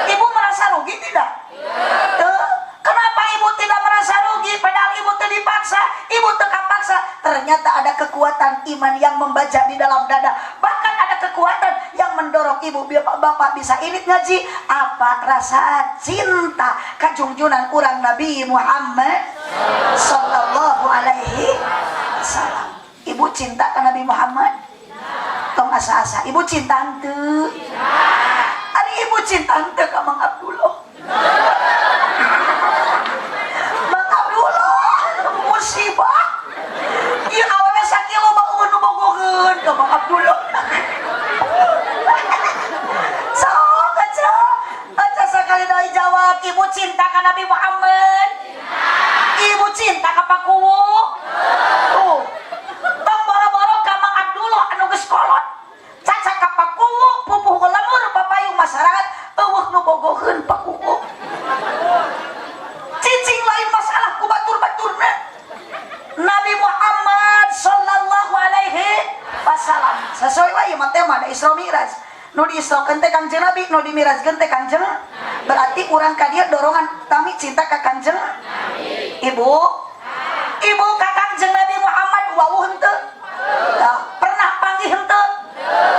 Ibu merasa rugi tidak? Tuh. Kenapa ibu tidak merasa rugi? Padahal ibu teu dipaksa, ibu teu kapaksa. Ternyata ada kekuatan iman yang membaca di dalam dada. Bahkan ada kekuatan yang mendorong ibu biar bapak bisa irit ngaji. Apa rasa cinta kajungjunan urang Nabi Muhammad Sallallahu Alaihi Wasallam. Ibu cinta ke Nabi Muhammad? Tong asa-asa. Ibu cinta henteu? Ari ibu cinta henteu ka Mang Abdullah? Mang Abdullah musibah. Ieu awewe sakilo euweuh nu bogoheun ka Mang Abdullah. Sok aja. Aja sakali deui jawab, ibu cinta ka Nabi Muhammad? Ibu cinta ka Pak Kuwu? Tuh. Tong boro-boro ka Mang Abdullah anu geus kolot. Caca ka Pak Kuwu pupuh lemur papayung masyarakat euweuh nu bogoheun Pak Kuwu. Cicing lain masalah ku batur-baturna. Nabi Muhammad Sallallahu Alaihi Wasallam. Sesuai lah ieu mah tema da Isra Mi'raj. Nu diisrokeun teh Kangjeng Nabi, nu dimirajkeun teh Kangjeng. Berarti urang ka dieu dorongan tami cinta ka Kangjeng Nabi. Ibu, ibu ka Kangjeng Nabi Muhammad wawuh henteu? Nah, pernah panggih henteu?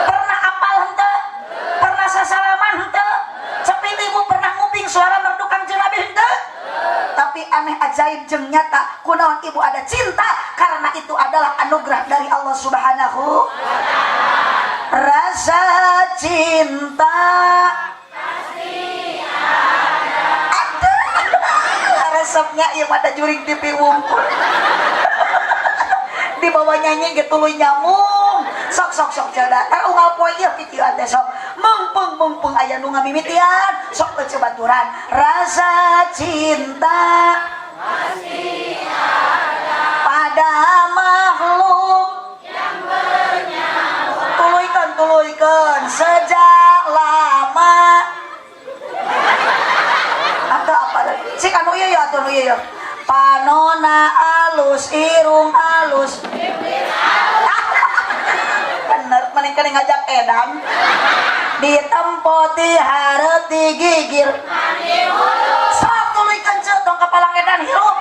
Pernah apal henteu? Pernah sasalaman henteu? Cepil ibu pernah nguping suara merdu Kangjeng Nabi henteu? Tapi aneh, ajaib jeung nyata, kunaon ibu ada cinta? Karena itu adalah anugerah dari Allah Subhanahu. Rasa cinta ada. Resepnya ieu mah da juring TV wungkul, dibawa nyanyi gitu lu nyamung. Sok sok sok ceda tar unggal poe ieu kieu teh, sok mengpeng mengpeng aya nu ngamimitian, sok ece baturan. Rasa cinta pasti ada pada makhluk yang bernyawa. Tuluykeun, tuluykeun. Sejak lama atau apa sih anu ieu ya, atuh nu ieu ya. Panona alus, irung alus, bener mending kena ngajak edan. Ditempo ti hareup, digigir. Sok tuluykeun, ceu, tong kapalang edan hirup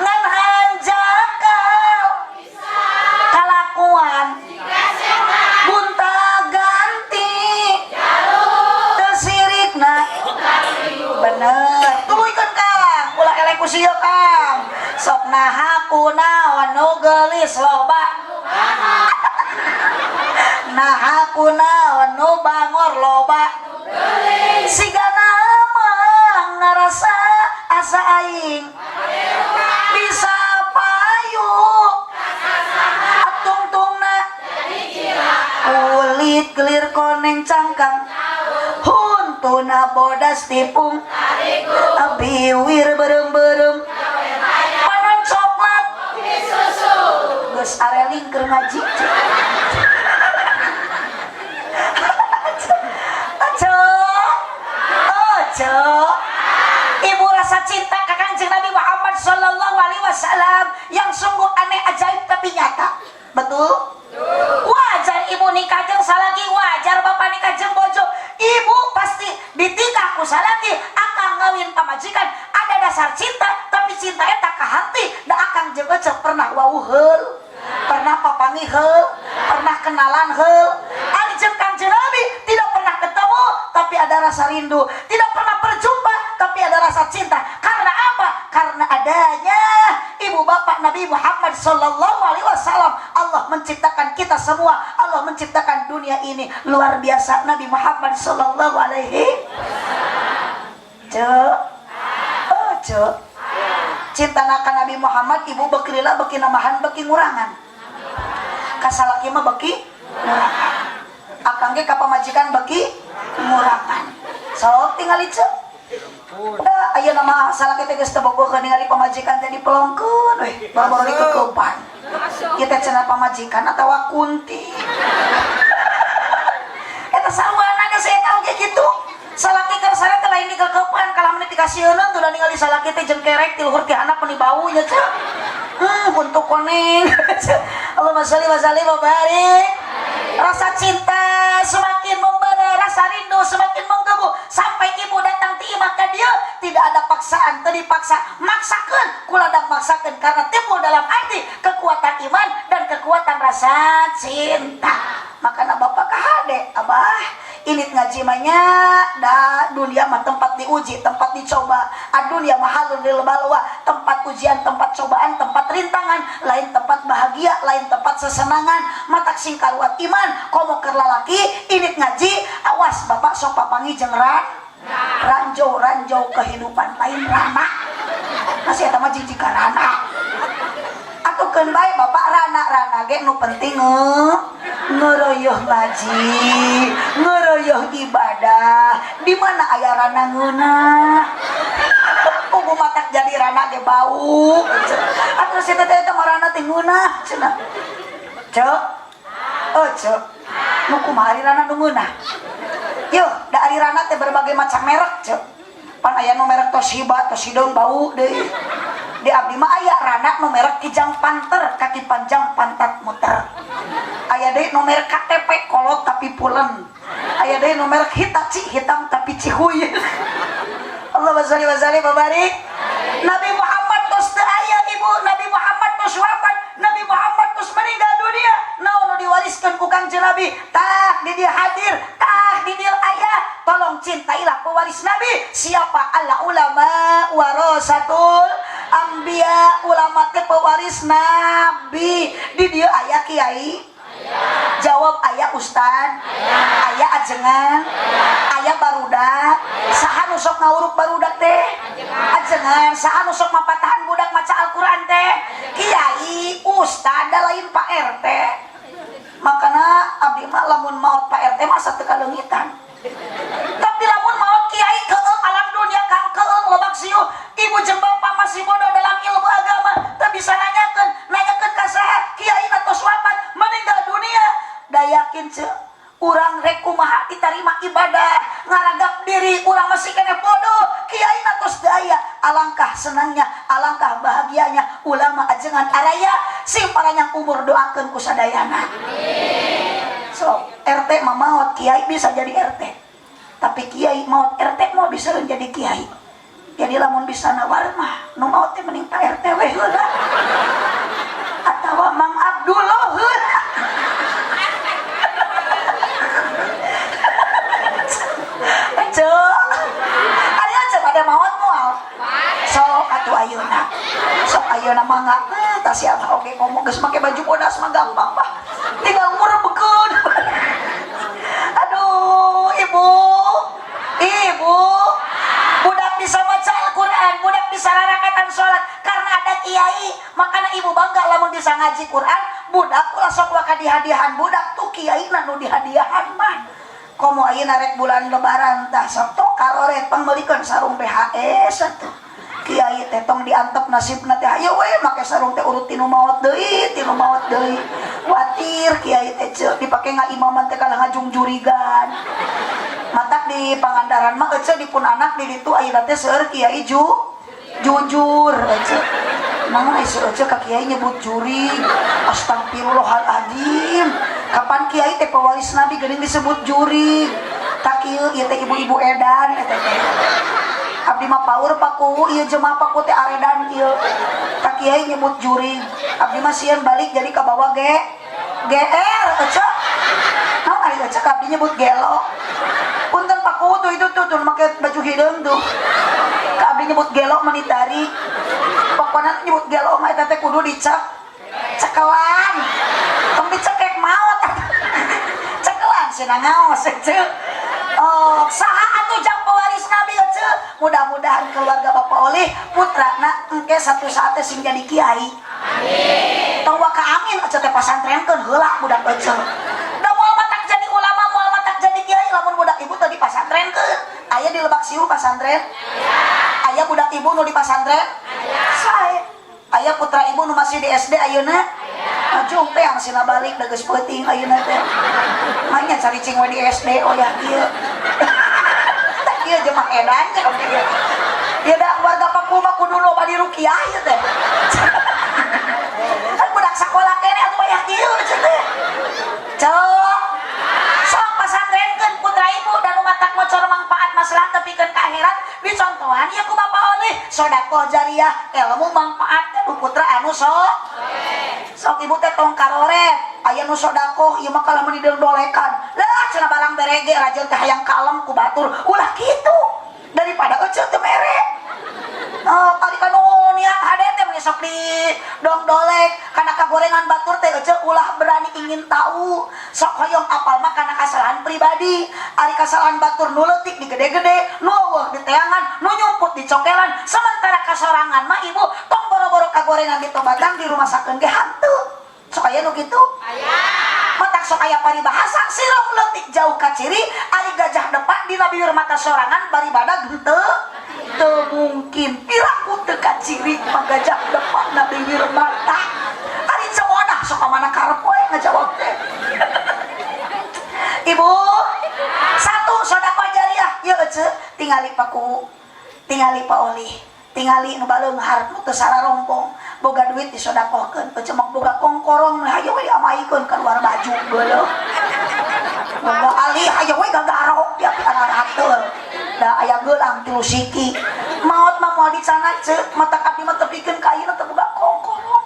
ngan hanjakal kalakuan gunta ganti teu sirikna. Bener, tuluykeun, Kang, ulah eleh ku sieu, Kang. Sok, naha kunaon nu geulis loba, naha kunaon nu bangor loba, siga nama ngarasa asa aing bisa payu tungtungna kulit kelir koneng cangkang huntuna bodas tipung biwir berem-berem panon coklat geus areling keur ngaji. Aco, oco, ibu rasa cinta ke Kanjeng Nabi Muhammad Sallallahu Alaihi Wasallam yang sungguh aneh, ajaib, tapi nyata. Betul? Wajar ibu nikah jeung salaki, wajar bapak nikah jeung bojo. Ibu pasti ditikah ku salaki, akang ngawin pamajikan, ada dasar cinta, tapi cinta eta ka hati, da akang jeung eceu pernah wawuh heul, pernah papanggih heul, pernah kenalan heul. Ari jeung Kangjeng Nabi tidak pernah ketemu, tapi ada rasa rindu, tidak pernah berjumpa, tapi ada rasa cinta. Karena apa? Karena adanya ibu bapak Nabi Muhammad Sallallahu Alaihi Wasallam. Allah menciptakan kita semua, Allah menciptakan dunia ini, luar biasa Nabi Muhammad Sallallahu Alaihi. Cek, oh cek, cinta ka Nabi Muhammad ibu beki lila beki namahan, beki ngurangan? Ka salaki mah beki ngurangan, akang ge ka pamajikan beki ngurangan. Sok tingali, cek. Da aya nama salaki teh geus teu bogoh ningali pamajikan teh dipelongkeun we, boro-boro dikekepan. Kita cenah pamajikan atawa kunti. Eta sarwana geus eta oge kitu. Salaki keur sare teh lain dikekepan, kalah menit dikasieun tuh ningali salaki teh jengkerek ti luhur ti handap meuni bau nya, cek. Untuk koneng. Allahumma sholli wa sallim wa barik. Rasa cinta semakin membara, rasa rindu semakin menggebu sampai ibu datang ti imah ka dieu tidak ada paksaan, teu dipaksa, maksakeun kuladang maksakeun karena timbul dalam hati kekuatan iman dan kekuatan rasa cinta. Makanya bapak kahade, abah ini ngaji mah nya, da dunia mah tempat diuji, tempat dicoba. Adunia mahalun lil balwa, tempat ujian, tempat cobaan, tempat rintangan, lain tempat bahagia, lain tempat sesenangan. Matak sing karuat iman, komo keur lalaki ini ngaji, awas bapak sok papanggih jeung ranjau ranjau kehidupan, lain rana. Masih eta mah jijik ka rana. Atuh keun bae bapak rana-rana ge, nu penting ngeroyoh ngaji, ngeroyoh ibadah. Di mana aya rana ngeunah? Pugu matak jadi rana ge bau. Atuh si teteh eta mah rana teh ngeunah cenah. Cek. Oh, cek. Nu kumaha ari rana nu ngeunah? Yuh, da ari rana teh berbagai macam merek, cek. Pan aya nu merek Toshiba, Toshideung bau deui. Di abdi mah aya rana nu merek Kijang Panter, kaki panjang pantat muter. Aya deui nu merek KTP, kolot tapi pulen. deui nu merek Hitachi, hitam tapi cihuy. Allahumma sholli wa sallim wa barik. Nabi Muhammad tos teu aya ibu, Nabi Muhammad tos wafat, Nabi Muhammad tos meninggal dunia. Naon nu diwariskeun ku Kangjeng Nabi? Tah di dieu hadir, tah di dieu aya. Tolong cintailah pewaris Nabi. Siapa? Al ulama warasatul anbiya. Ulama teh pewaris Nabi. Di dieu aya kiai? Jawab, aya ustad? Aya ajengan? Aya barudak? Saha nu sok ngawuruk barudak teh? Ajengan. Saha nu sok mapatahan budak maca Al-Qur'an teh? Kiai, ustad, da lain Pak RT. Makana abdi mah lamun maot Pak RT masa teu kaleungitan, tapi lamun maot kiai keung alam dunia kang keung lobak siu. Ibu jeung bapak masih bodoh dalam ilmu agama, teu bisa nanyakeun. Nanyakeun ka saha? Kiai tos wafat, meninggal dunia. Da yakin ceu urang rek kumaha diterima ibadah ngaragap diri urang masih keneh bodoh. Kiai tos daya, alangkah senangnya, alangkah bahagianya ulama, ajengan araya sing paranjang umur, doakeun ku sadayana. So RT mah maot kiai bisa jadi RT, tapi kiai maot RT mau bisa jadi kiai. Jadi lamun bisa nawar mah nu maot teh mending Pak RT we heula atawa Mang Abdullah heula. Cek, ari aja pada maot moal? Sok atuh ayeuna, sok ayeuna mangga. Tah siapa oge ngomong geus make baju bodas mah gampang bah, tinggal ngurebekeun. Aduh, ibu ibu, budak bisa baca Al-Quran, budak bisa rarakatan sholat karena ada kiai. Makanya ibu bangga lamun bisa ngaji Quran budak. Ulah sok waka dihadiahan budak tuh, kiai nu dihadiahan mah. Komo ayeuna rek bulan lebaran, tah sok tok karoret pangmeulikeun sarung BHS atuh. Kiai teh tong diantep nasibna teh, hayu we make sarung teh urut tinu maot deui, tinu maot deui. Kuatir kiai teh ceu dipake ngaimaman teh kalah ngajungjurigan. Matak di Pangandaran mah ece di pun anak di ditu ayeuna teh seueur kiai jujur ece. Mangga ece ece ka kiai nyebut jurig. Astagfirullahaladzim. Kapan kiai teh pewaris Nabi geuning disebut jurig? Tak kieu ieu teh ibu-ibu edan eta teh. Abdi mah paur paku ieu jemaah paku teh aredan kieu. Ka kiai nyebut jurig. Abdi mah sieun balik jadi kabawa ge GR ece. Naon ari ece ka abdi nyebut gelo? Punten paku tuh, itu tuh tuh make baju hideung tuh. Ka abdi nyebut gelo menitari. Pokoknya nyebut gelo mah eta teh kudu dicek cekelan. Tong dicekek maot. Cekelan cenah ngaos ece. Oh, saha atuh jang pewaris Nabi ece? Mudah-mudahan keluarga Bapak Olih putrana engke satu saat teh sing jadi kiai. Amin. Tong waka amin ece teh, pasantrenkeun heula budak ece. Da moal matak jadi ulama, moal matak jadi kiai lamun budak ibu teu dipasantrenkeun. Aya di Lebak Siu pasantren? Aya budak ibu nu di pasantren? Sae. Aya putra ibu nu masih di SD ayeuna? Maju teh yang sina balik da geus peuting ayeuna teh. Manya cari cing we di SD, oh ya kieu. Tah kieu jemaah edan cek abdi ge. Ya da warga Paku mah kudu loba di rukiah ieu teh. Kan budak sakola keneh atuh bayar kieu cek teh. Cok. Sok pasantrenkeun putra ibu dan matak mocor manfaat masalah tepikeun ka akhirat, dicontohan ieu ku Bapak Olih sodakoh jariah ilmu manfaat teh putra anu sok. Sok ibu teh tong karoret aya nu sodakoh ieu mah kalah meuni dolekan lah cenah, barang berege rajeun teh hayang kalem ku batur. Ulah kitu, daripada ece teu mere. Oh, kali kanu niat hade teh meni sok di dong dolek kana kagorengan batur teh. Ece ulah berani ingin tahu, sok hoyong apal mah kana kesalahan pribadi. Ari kesalahan batur nu leutik di gede-gede, nu eueuh di teangan, nu nyumput di cokelan, sementara kasorangan mah ibu tong boro-boro kagorengan ditobatan, di rumah sakeun ge hantu. Sok aya nu kitu? Matak sok aya paribahasa sirom leutik jauh ka ciri, ari gajah depak dina bibir mata sorangan bari badag henteu teu mungkin. Piraku teu kaciri mah gajah depak na bibir mata. Ari cemodah sok ka mana karep we ngajawab teh. Ibu, satu sodakoh jariah ieu ece tingali paku, tingali Pak Oli, tingali nu baleunghar nu teu sararompong boga duit disodakohkeun. Ece mah boga kongkorong hayu we diamaikeun keluar baju geuleuh, boga ali hayu we gagaro. Kodok ti abdi ararateul. Da aya geulang tilu siki. Maot mah moal dicana ceu, matak abdi mah tepikeun ka ayeuna teu boga kongkorong.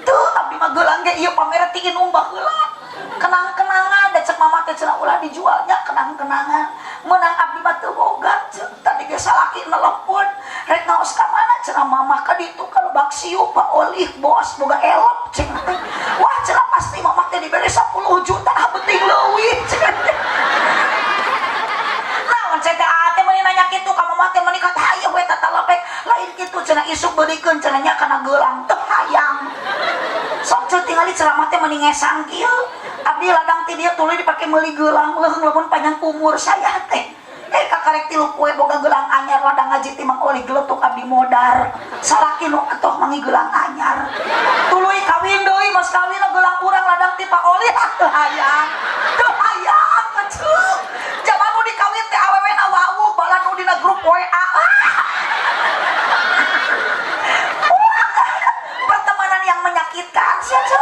Teu abdi mah geulang ge ieu pamere ti inung baheula. Kenang-kenangan da cek mama teh cenah ulah dijualnya kenang-kenangan. Meunang abdi mah teu boga ceu. Tadi ge salaki nelepon, rek ngaos ka mana cenah mama ka ditu ka Lebak Siu Pak Olih bos boga elop cenah teh. Wah cenah pasti mama teh dibere 10 juta penting leuwih cenah teh. Naon cek teh ate meuni nanya kitu ka mama teh meuni kata hayu we tatalepek lain kitu cenah isuk beulikeun cenah nya kana geulang teu hayang. Sok ceu tingali ceramah teh meuni ngesang kieu. Abdi ladang ti dieu tuluy dipake meuli geulang leuheung lamun panjang umur saya teh. Kakarek 3 poe boga geulang anyar ladang ngaji ti Mang Oli geletuk abdi modar. Salaki nu atoh mangi geulang anyar. Tuluy kawin deui mas kawin geulang urang ladang ti Pak Oli teu hayang. Teu hayang atuh. Jaman nu dikawin teh awewena wawuh bala nu dina grup WA. Pertemanan yang menyakitkan sia ceu.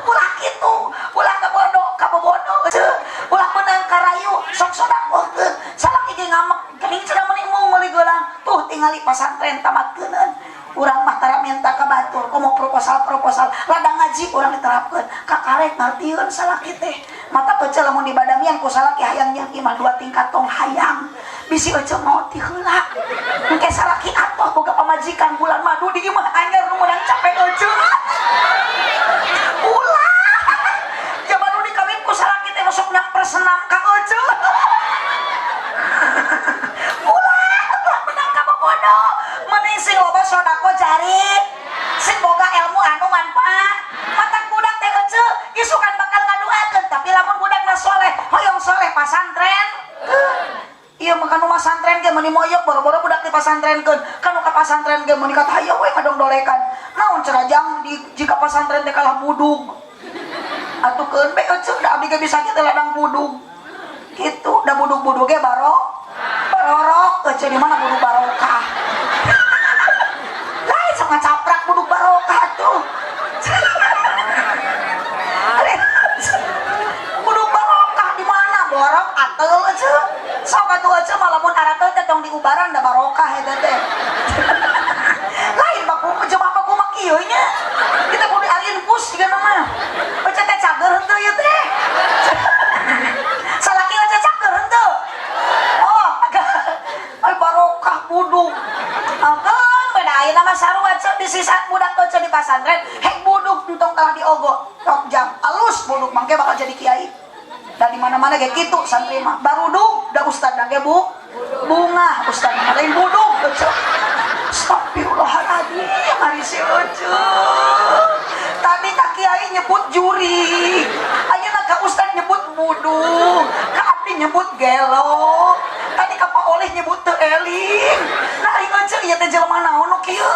Ulah kitu, ulah kabodo, kabobodo ceu. Ulah meunang karayu, sok sodakohkeun. Salaki ge ngamek, geuning cenah meuni embung meuli geulang. Tuh tingali pasantren tamatkeun. Urang mah tara minta ka batur, komo proposal-proposal ladang ngaji urang diterapkeun. Kakarek ngartieun salaki teh. Mata eceu lamun dibadamian ku salaki hayang jeung imah 2 tingkat tong hayang. Bisi eceu maot ti heula. Engke salaki atoh boga pamajikan bulan madu di imah anyar nu meunang capek eceu. Ulah. Jaman nu dikawin ku salaki teh sok nyamper senam ka eceu. Ulah, ulah menang ka bobodo. Mending sing loba sodako jari, sing boga ilmu anu manfaat. Matak budak teh eceu isukan bakal ngaduakeun, tapi lamun budakna soleh, hoyong soleh pasantren. Iya mah kanu masantren ge meuni moyok boro-boro budak di pasantrenkeun. Kanu ka pasantren ge meuni kata hayo we ngadongdolekan. Naon cenah jang di jika pasantren teh kalah budug. Atuh keun be eceu da abdi ge bisa kitu ladang budug. Kitu da budug-budug ge barorok eceu di mana budug barokah. Lain sok ngacaprak budug barokah tuh. Budug barokah di mana? Borok atel eceu. Sok atuh eceu mah lamun arateul teh tong diubaran da barokah eta teh. Lain baku jelema baku mah kieu nya. Kita kudu diarinpus jiga mah. Eceu teh cager henteu ieu teh. Salaki eceu cager henteu. Oh, ay barokah budug. Angkeun beda ayeuna mah sarua eceu disisa budak eceu di pasantren, hek budug entong kalah diogo. Tok jam alus budug mangke bakal jadi kiai. Da di mana-mana ge kitu santri mah. Barudug da ustadna ge bu. Bunga ustad mah lain budug eceu. Astagfirullahaladzim, ari si eceu. Tadi ka kiai nyebut juri. Ayeuna ka ustad nyebut budug, ka abdi nyebut gelo. Tadi ka Pak Oleh nyebut teu eling. Nah ari eceu ieu teh jelema naon nu kieu?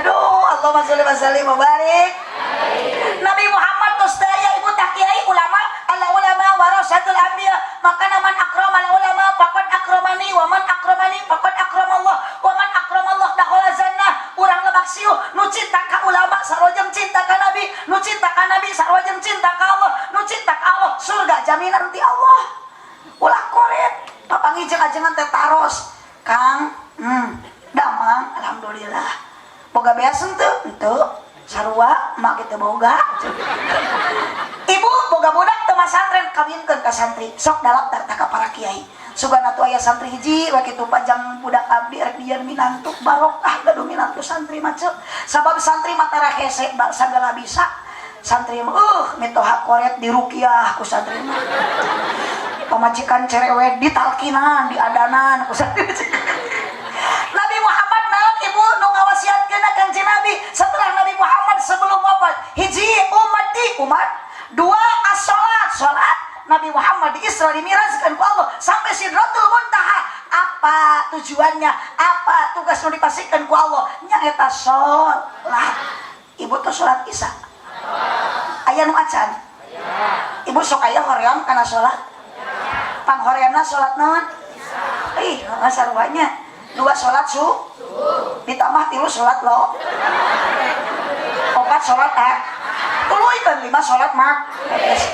Aduh, Allahumma sholli wa sallim wa barik. Nabi Muhammad tos daya ibu tak kiai ulama, ala ulama warasatul anbiya. Maka man akramal ulama faqad akramani wa man akramani faqad akramallah wa man akramallah dakhala jannah. Urang Lebak Siu nu cinta ka ulama sarua jeung cinta ka nabi, nu cinta ka nabi sarua jeung cinta ka Allah, nu cinta ka Allah surga jaminan ti Allah. Ulah koret papanggih jeung ajengan teh taros. Kang, damang alhamdulillah. Boga beas henteu? Henteu. Sarua mak kitu boga. Ibu boga budak teu masantren kawinkeun ka santri. Sok daftar ka para kiai. Sugana atuh aya santri hiji we kitu panjang budak abdi rek dijieun minantu barokah gaduh minantu santri mah ceu. Sabab santri mah tara hese sagala bisa. Santri mah mitoha koret diruqyah ku santri mah. Pamajikan cerewet ditalkinan, diadanan ku santri. Nabi Muhammad naon ibu nu ngawasiatkeun ka Kanjeng Nabi setelah Nabi Muhammad sebelum wafat. Hiji ummati umat, dua as-salat salat. Nabi Muhammad di Isra dimirajkan ku Allah sampai Sidratul Muntaha. Apa tujuannya? Apa tugas nu dipasihkan ku Allah? Nyaeta salat. Ibu tuh salat Isya. Aya nu acan? Ibu sok aya hoream kana salat? Panghoreamna salat naon? Ih, saruanya. 2 salat su ditambah 3 salat lo. 4 salat a. Tuluy kan 5 salat mak.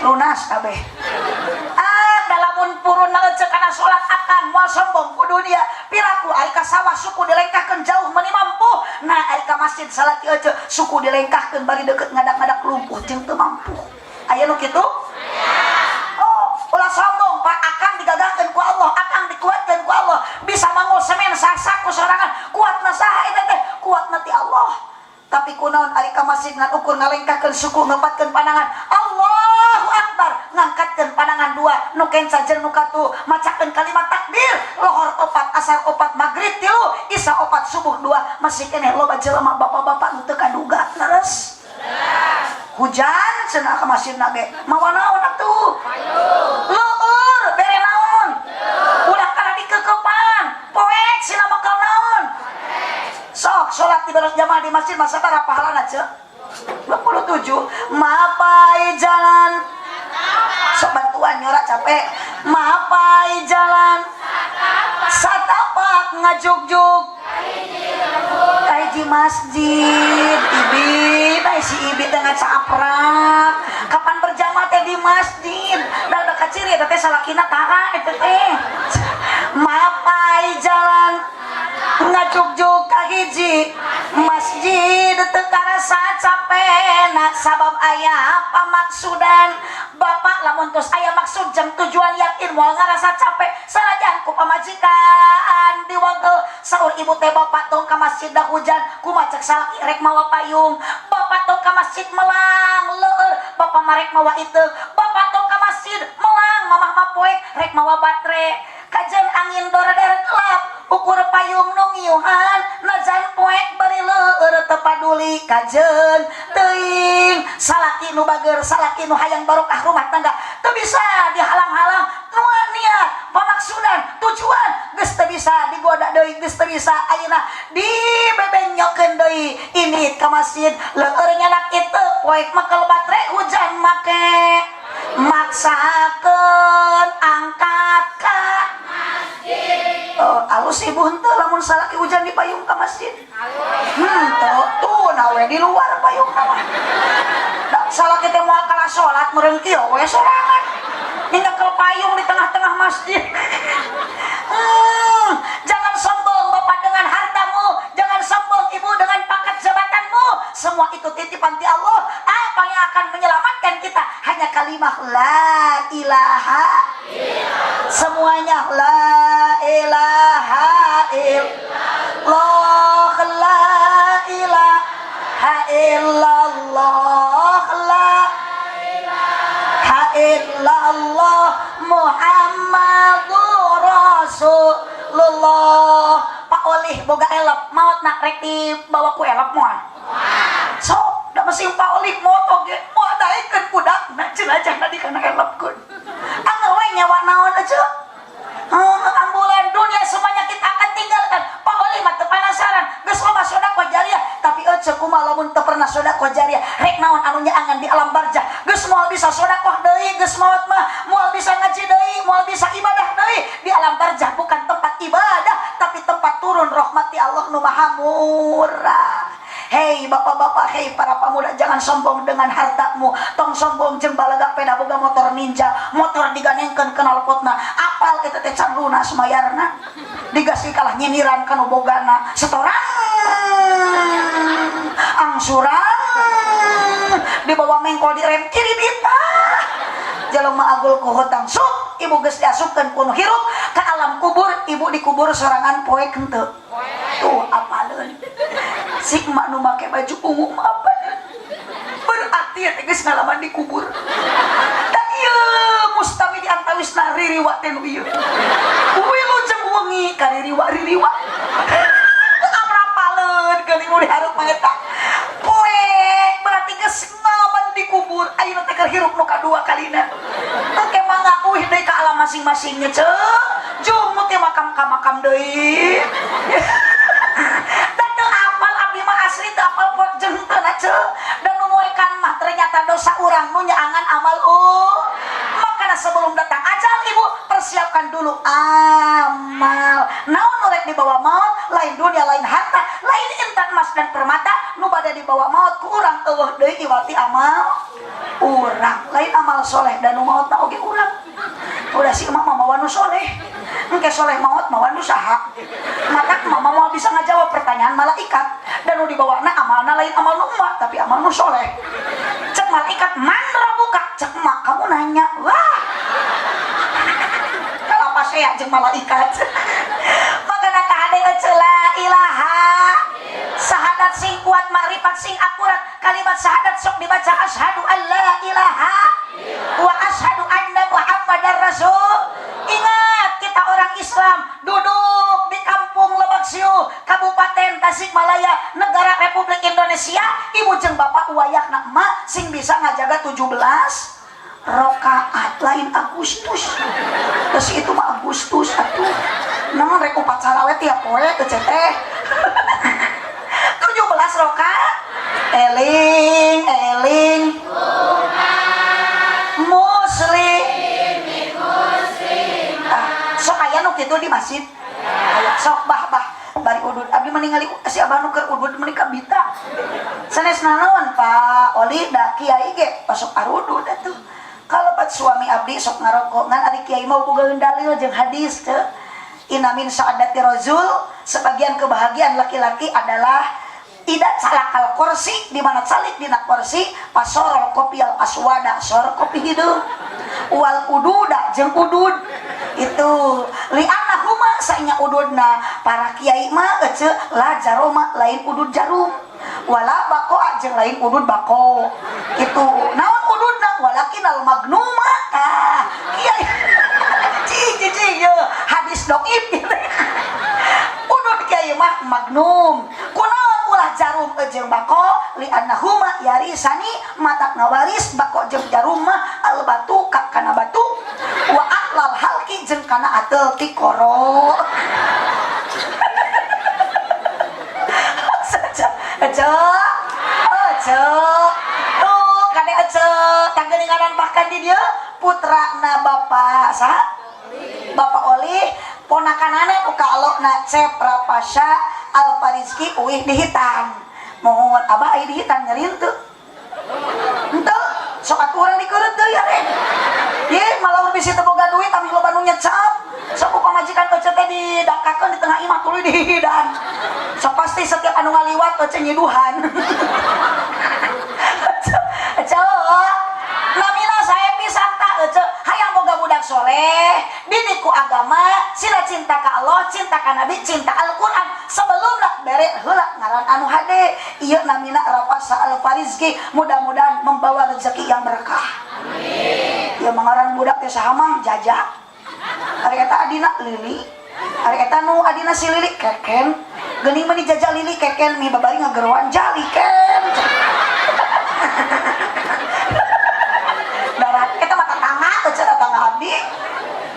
Lunas kabeh. Da lamun purun ece kana salat, akang moal sombong ku dunia. Piraku ari ka sawah suku dilengkahkeun jauh meuni mampu. Nah, ari ka masjid salaki ece suku dilengkahkeun bari deket ngadak-ngadak lumpuh jeung teu mampu. Aya nu kitu? Oh, ulah sombong, Pak. Akang digagahkeun ku Allah, akang dikuatkeun ku Allah, bisa manggul semen sasaku sorangan. Kuatna saha eta teh? Kuatna ti Allah. Tapi kunaon ari ka masjid ngan ukur ngalengkahkeun suku, ngepatkeun pandangan, Allahu Akbar, ngangkatkeun pandangan dua nu kenca jeung nu katu, macakeun kalimat takbir, lohor 4, asar 4, maghrib 3, isya 4, subuh 2, masih keneh loba jelema, bapak-bapak nu teu kaduga. Leres? Hujan cenah ka masjid ge mawa naon atuh? Leueur bere naon? Ulah kana dikekepan poek sina bakal naon. Sok salat di beres jamaah di masjid masa sabaraha pahalana, ce? 27. Mapai jalan, sok bantuan nyorak capek. Mapai jalan satapak ngajugjug kahiji masjid. Ibi bae si ibi teh ngacaprak kapan berjamaah teh di masjid. Da da kaciri eta teh salakina tara eta teh. Mapai jalan ngajugjug kahiji masjid teu karasa capena sabab aya pamaksudan. Bapak, lamun tos aya maksud jang tujuan, yakin moal ngarasa capek sanajan ku pamajikan diwagel. Saur ibu teh, "Bapak tong ka masjid, dah hujan." Kumaha cek salaki? "Rek mawa payung." "Bapak tong ka masjid, melang leueur." "Bapak mah rek mawa itu." "Bapak tong ka masjid, melang, mamah mah poek." "Rek mawa batre." Kajen angin doreder gelap, ukur payung nu ngiuhan. Najan poek bari leur teu paduli kajen teuing. Salaki nu bager, salaki nu hayang barokah rumah tangga, teu bisa dihalang-halang. Nu niat, pamaksudan, tujuan geus teu bisa digoda deui, geus teu bisa ayeuna dibebenyokeun deui. Ini ka masjid leur nyanak itu, poek makel batre, hujan make maksakeun angkat ka. Oh, alus ibu henteu lamun salaki hujan di payung ka masjid? Tuh, tuh nawe di luar payung mah. Da salaki teh moal kalah salat meureun kieu we sorangan. Nyekel payung di tengah-tengah masjid. Jangan sombong bapak dengan hartamu, jangan sombong ibu dengan pangkat jabatanmu. Semua itu titipan ti Allah. Apa yang akan menyelamatkan kita? Hanya kalimat la ilaha. Semuanya la ilaha illallah, la ilaha illallah, la ilaha illallah Muhammadur Rasulullah. Pak Olih boga elep, maot nak rek dibawa ku elep moal? Sok da masih Pak Olih moto ge moal daekeun budakna jelajahna di kana elepkeun. Angger we nyawa naon aja. Ambulan dunia semuanya kita akan tinggalkan. Pak Oli mah teu penasaran, geus loba sedekah jariah, tapi ece kumaha lamun teu pernah sedekah jariah? Rek naon anu nyaangan di alam barzah? Geus moal bisa sedekah deui, geus maot mah moal bisa ngaji deui, moal bisa ibadah deui. Di alam barzah bukan tempat ibadah, tapi tempat turun rahmat ti Allah nu maha murah. Hei bapak-bapak, hei para pemuda, jangan sombong dengan hartamu. Tong sombong jeung balaga peda boga motor Ninja, motor diganengkeun knalpotna. Apal eta teh can lunas mayarna. Digasi kalah nyindiran kanu bogana. Setoran, angsuran, dibawa mengkol di rem kiri kita. Jelema agul ku hutang sup, ibu geus diasupkeun ku nu hirup ke alam kubur, ibu dikubur sorangan poek henteu? Tuh apaleun. Si emak nu make baju ungu mah apaleun. Berarti ya geus ngalaman dikubur. Dan ieu mustami di antawisna ririwa teh nu ieu. Wilujeng wengi kaririwa-ririwa. Amrapaleun geuning nu dihareup mah eta. Poek berarti geus ngalaman dikubur. Ayeuna teh keur hirup nu kadua kalina. Engke mangga uih deui ka alam masing-masingnya ceu. Jumut teh makam ka makam deui. Dan teu apal, abdi mah asli teu apal poek jeung henteu ceu. Dan nu moekan mah ternyata dosa urang nu nyaangan amal. Oh. Makanya sebelum datang ajal, ibu persiapkan dulu amal. Naon nu rek dibawa maut? Lain dunia, lain harta, lain intan emas dan permata. Nu bade dibawa maut ku urang eueuh deui iwati amal urang. Lain amal soleh dan nu maut oge urang. Udah si emak mah mawa nu soleh. Engke soleh maot mawa nu saha? Matak emak mah moal bisa ngajawab pertanyaan malaikat. Dan nu dibawana amalna lain amal nu emak, tapi amal nu soleh. Cek malaikat, "Man rabbuka?" Cek emak, "Kamu nanya." Wah. Kalau pas ya jeung malaikat. Makana kahade ece la ilaha. Sahadat sing kuat, makrifat sing akurat, kalimat syahadat sok dibaca, asyhadu an la ilaha wa asyhadu anna Muhammadar rasul. Ingat, kita orang Islam duduk di kampung Lebak Siu, Kabupaten Tasikmalaya, Negara Republik Indonesia, ibu jeung bapak wayahna emak sing bisa ngajaga 17 rokaat, lain Agustus. Terus itu mah Agustus atuh. Naon rek upacara we tiap poe teh teh. 17 rokaat. Eling eling muslim. Ah, sok aya nu kitu di masjid. Aya sok bah bah bari udud, abdi meningali si abah nu keur udud meuni kabita. Sanes nanaon, Pak Oli, da kiai ge pasok arudud atuh. Kalau pat suami abdi sok ngarokok, ngan ari kiai mau bogaeun dalil jeung hadis teu. Inna min sa'adati rajul, sebagian kebahagiaan laki-laki adalah idza calakal kursi, di mana calik dina kursi, pasorol kopi al aswada, sor kopi hideung, wal ududa jeung udud itu, lianna huma sainya ududna para kiai mah ece la jaroma, lain udud jarum, wala bako jeung lain udud bako itu. Naon ududna? Walakin al magnuma. Ah, kiai cing cing ye hadis doib. Udud kiai mah magnum. Kunaon ulah jarum jeung bako? Li annahuma yarisani, matak ngawaris bako jeung jarum mah al batu ka kana batu, wa a'lal halqi jeung kana atel tikoro. Ece, ece, ece, tuh kade ece, tanggeninganan bahkan di dia putra na bapak sa, Bapak Oli, ponakanane ku kalokna Cep Rapasya Alfarizki uih dihitan. Mohon abah, aya dihitan nyeri henteu? Henteu, sok atuh urang dikeureut deui ya teh. Ye, malah bisi teu boga duit amih loba nu nyecap. Sok ku pamajikan ece teh didangkakeun di tengah imah tuluy dihidan. Sok pasti setiap anu ngaliwat ece nyiduhan. Ece, ece, namina saya pisan tak ece, hayang boga budak soleh, didik ku agama, sila cinta ka Allah, cinta ka Nabi, cinta Al-Quran. Sebelum nak bere heula ngaran anu hade, ieu namina Rafasa Al-Farizki, mudah-mudahan membawa rezeki yang berkah. Amin. Ya mangaran budak teh saha mang jaja. Ari eta adina Lili. Ari eta nu adina si Lili keken. Geuning mah dijajah Lili keken mi babari ngageroan jali ken. Darat eta mah tetangga ece, tetangga abdi.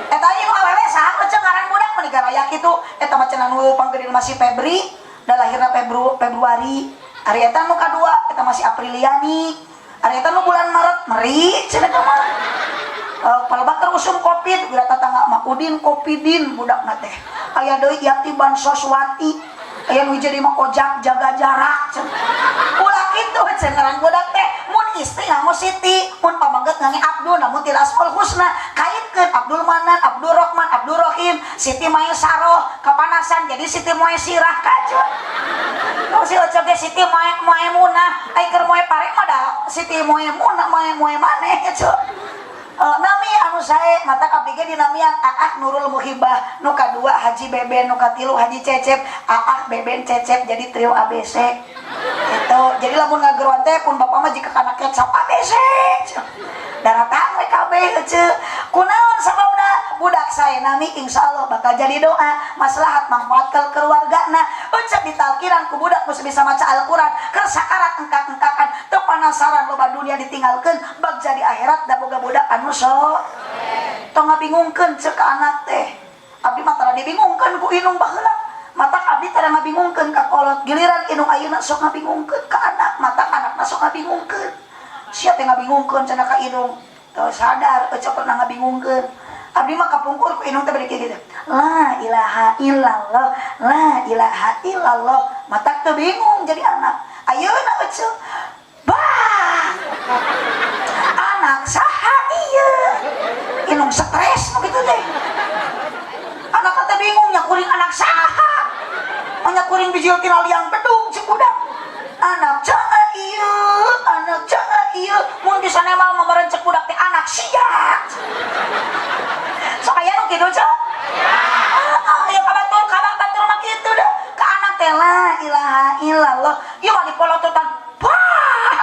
Eta ieu nu awewe saha ece ngaran budak mah garaya kitu. Eta mah cenah nu panggeureun masih Febri, da lahirna Februari. Ari eta nu kadua eta masih Apriliani. Ari eta nu bulan Maret meri cenah eta mah. Palebah keur usum Covid, geura tetangga mah Udin Kopidin budakna teh. Aya deui Yati Bansoswati. Aya nu jadi mah ojak jaga jarak cenah. Ulah kitu cenah ngaran budak teh. Mun istri nganggo Siti, mun pameget ngangge Abdul, namun tidak Asmaul Husna. Kaitkeun Abdul Manan, Abdul Rahman, Abdul Rahim, Siti Maesaroh, kepanasan jadi Siti Moesirah kacau. Oh, si Oce ge Siti Moe Moemunah, ai keur moe pare mah da Siti Moemunah, moe moe maneh ece. Nami anu sae mata abdi ge dinamian Aak Nurul Muhibah, nu kadua Haji Beben, nu katilu Haji Cecep. Aak Beben Cecep jadi trio ABC itu. Jadi lamun ngageroan teh pun bapak mah jika kana kecap ABC daratang we kabeh ece. Kunaon sababna? Budak saya nami insyaallah bakal jadi doa maslahat manfaat ke keluargana. Ece ditalkiran ku budak geus bisa maca Al-Qur'an, keur sakarat engkak-engkakan teu panasaran loba dunia ditinggalkeun bag jadi akhirat, da boga budak anu so tong ngabingungkeun ceuk ka anak teh. Abdi mah tara dibingungkeun ku indung baheula, matak abdi tara ngabingungkeun ka kolot. Giliran indung ayeuna sok ngabingungkeun ka anak, matak anakna sok ngabingungkeun. Sia teh ngabingungkeun cenah ka indung. Teu sadar ece pernah ngabingungkeun. Abdi mah kapungkur ku indung teh bari kieu gitu, la ilaha illallah, la ilaha illallah, matak teu bingung jadi anak. Ayeuna ece bah anak saha ieu, indung stres nu. kitu teh. Anak teh bingung nya kuring anak saha. Nya kuring bijil tina liang bedug cek budak. Anak saha ieu, anak saha ieu. Mun bisa nemal mah cek budak teh anak sia. Sok aya nu kitu cek? Ah, ya kabatur, kabatur mah kitu dah. Ka anak teh la ilaha illallah. Ieu mah dipolototan. Wah!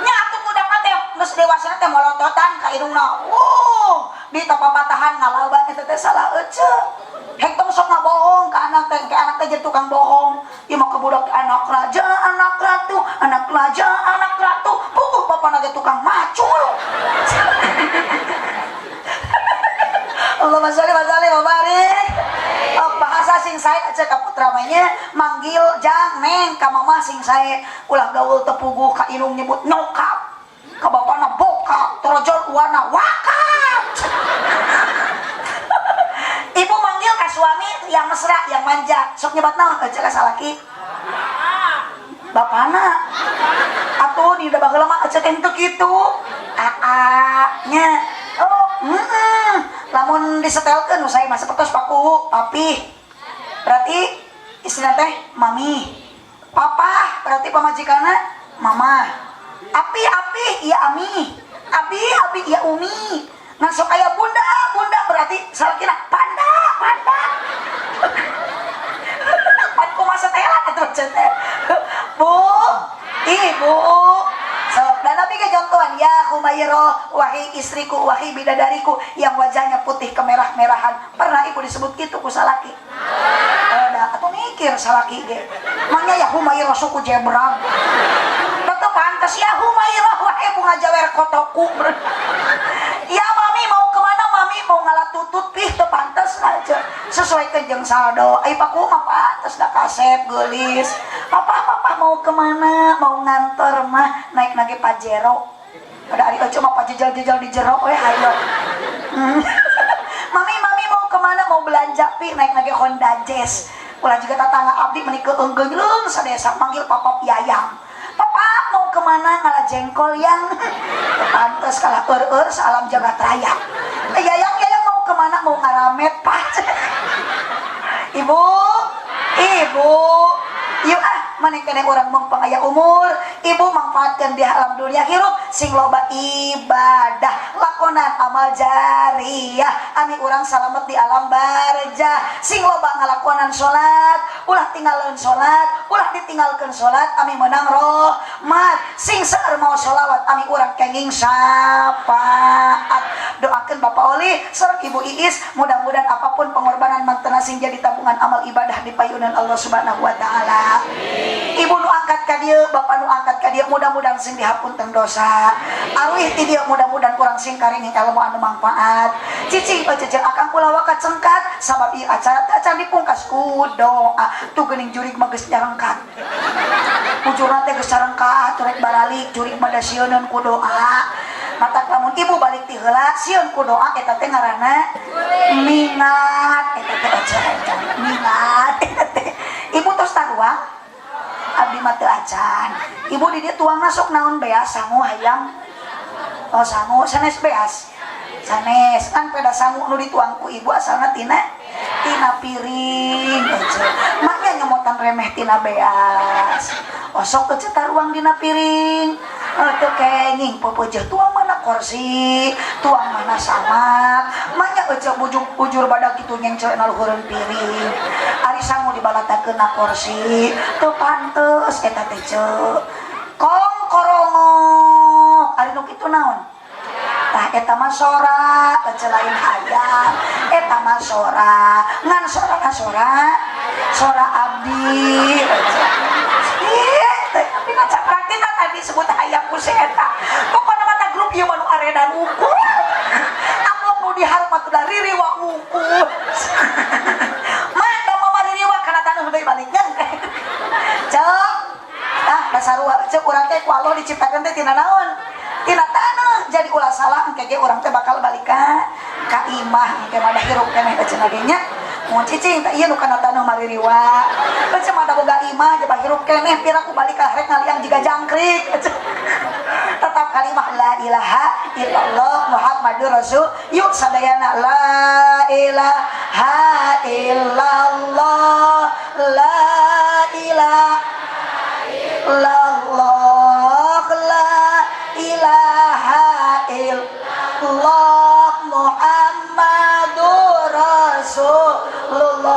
Nya atuh budak teh geus dewasa teh molototan ka irungna. Wuh, di papatahan ngalaban eta teh salah ece. Hek tong sok ngabohong ka anak teh, ka anak teh jadi tukang bohong. Ieu mah ka budak teh anak raja, anak ratu, anak raja, anak ratu. Puguh bapana ge tukang macul. Allahumma sholli wa sallim wa barik. Oh, bahasa sing sae aja ka putra mah nya manggil jang neng ka mama sing sae ulah gaul tepuguh ka indung nyebut nyokap ka bapana bokap torojol uana wakap. Ibu manggil ka suami yang mesra yang manja sok nyebat naon aja ka salaki bapana atuh di udah baheula mah aja teh henteu kitu aa nya. Oh, lamun disetelkeun nu saya mah sapertos paku papi berarti istilah teh mami, papa berarti pamajikanna mama, api api iya ami, abi abi iya umi. Ngan sok aya bunda bunda berarti salakina panda panda. Pan kumaha setelan atuh teh bu ibu. So, dan Nabi ke contohan ya Humairah, wahai istriku, wahai bidadariku yang wajahnya putih kemerah-merahan. Pernah ibu disebut gitu ku salaki? Ada, atau mikir salaki ge. Mangnya ya Humairah suku jebrang. Betul pantas ya Humairah wahai bunga jawer kotoku. Ya mami mau kemana mami mau ngalah tutut pih teu pantas aja. Sesuai jeung saldo. Ai paku mah pantas da kasep geulis. Papa papa mau kemana? Mau ngantor mah naik lagi Pajero. Ada ari euceu mah pajejel-jejel di jero we hayo. Mami mami mau kemana? Mau belanja pi naik lagi Honda Jazz. Ulah juga tetangga abdi meuni keenggeung sadesa manggil papa Yayang. Papa mau kemana? Ngalah jengkol yang pantes kalah eur-eur salam jagat raya. Yayang Yayang mau kemana? Mau ngaramet pak. Ibu, ibu, yuk ah mana kene urang mumpung aya umur, ibu manfaatkan di alam dunia hirup sing loba ibadah, lakonan amal jariah, ami urang salamet di alam barjah, sing loba ngalakonan salat, ulah tinggalkeun salat, ulah ditinggalkeun salat, ami menang rahmat, sing seueur mau sholawat, ami urang kenging syafaat. Doakeun Bapak Oli sareng Ibu Iis, mudah-mudahan apapun pengorbanan mantena sing jadi tabungan amal ibadah di payunan Allah Subhanahu wa taala. Ibu nu angkat ka dieu, bapak nu angkat ka dieu, mudah-mudahan sing dihapunten dosa. Aruih ti dieu mudah-mudahan kurang sing karingin ilmu anu manfaat. Cicing euceun akang kula waka cengkat sabab ieu acara teh acan dipungkas ku doa. Tuh geuning jurig mah geus nyarengkat. Ujurna teh geus carengkat rek baralik jurig mah da sieuneun ku doa. Matak lamun ibu balik ti heula sieun ku doa eta teh ngaranna mingat eta teh euceun mingat eta teh. Ibu tos taruang abdi mah teu acan. Ibu di dieu tuangna sok naon beas sangu hayam. Oh sangu sanes beas. Sanes kan peda sangu nu dituang ku ibu asalna tina tina piring ece. Maknya nyomotan remeh tina beas. Osok ece taruang dina piring. Teu kenging pepeujeuh tuang mana kursi, tuang mana samak. Maknya ece bujung ujur badak kitu nyengceuna luhureun piring. Ari sangu dibalatakeun na kursi, teu pantes eta teh ceu. Kong korongok, ari nu kitu naon? Tah eta mah sora, ece lain hayam. Eta mah sora, ngan sorana sora, sora abdi. Ece. Ih, teh tapi ngaca praktik tadi sebut hayam ku si eta. Pokona mah tah grup ieu mah nu aredan wungkul. Amplop nu diharap mah da ririwa wungkul. Mah da mama ririwa kana taneuh deui baliknya. Cek. Ah, dasar cek urang teh ku Allah diciptakeun teh tina naon? Tina taneuh. Jadi ulah salah engke ge urang teh bakal balik ka imah engke mah da hirup keneh cenah ge nya. Mun cicing teh ieu nu kana taneuh maririwa. Ece mah da boga imah jaba hirup keneh piraku balik ka rek ngaliang jiga jangkrik. Tetap kalimah la ilaha illallah Muhammadur Rasul. Yuk sadayana la ilaha illallah, la ilaha illallah, la ilaha illallah Muhammadur Rasulullah.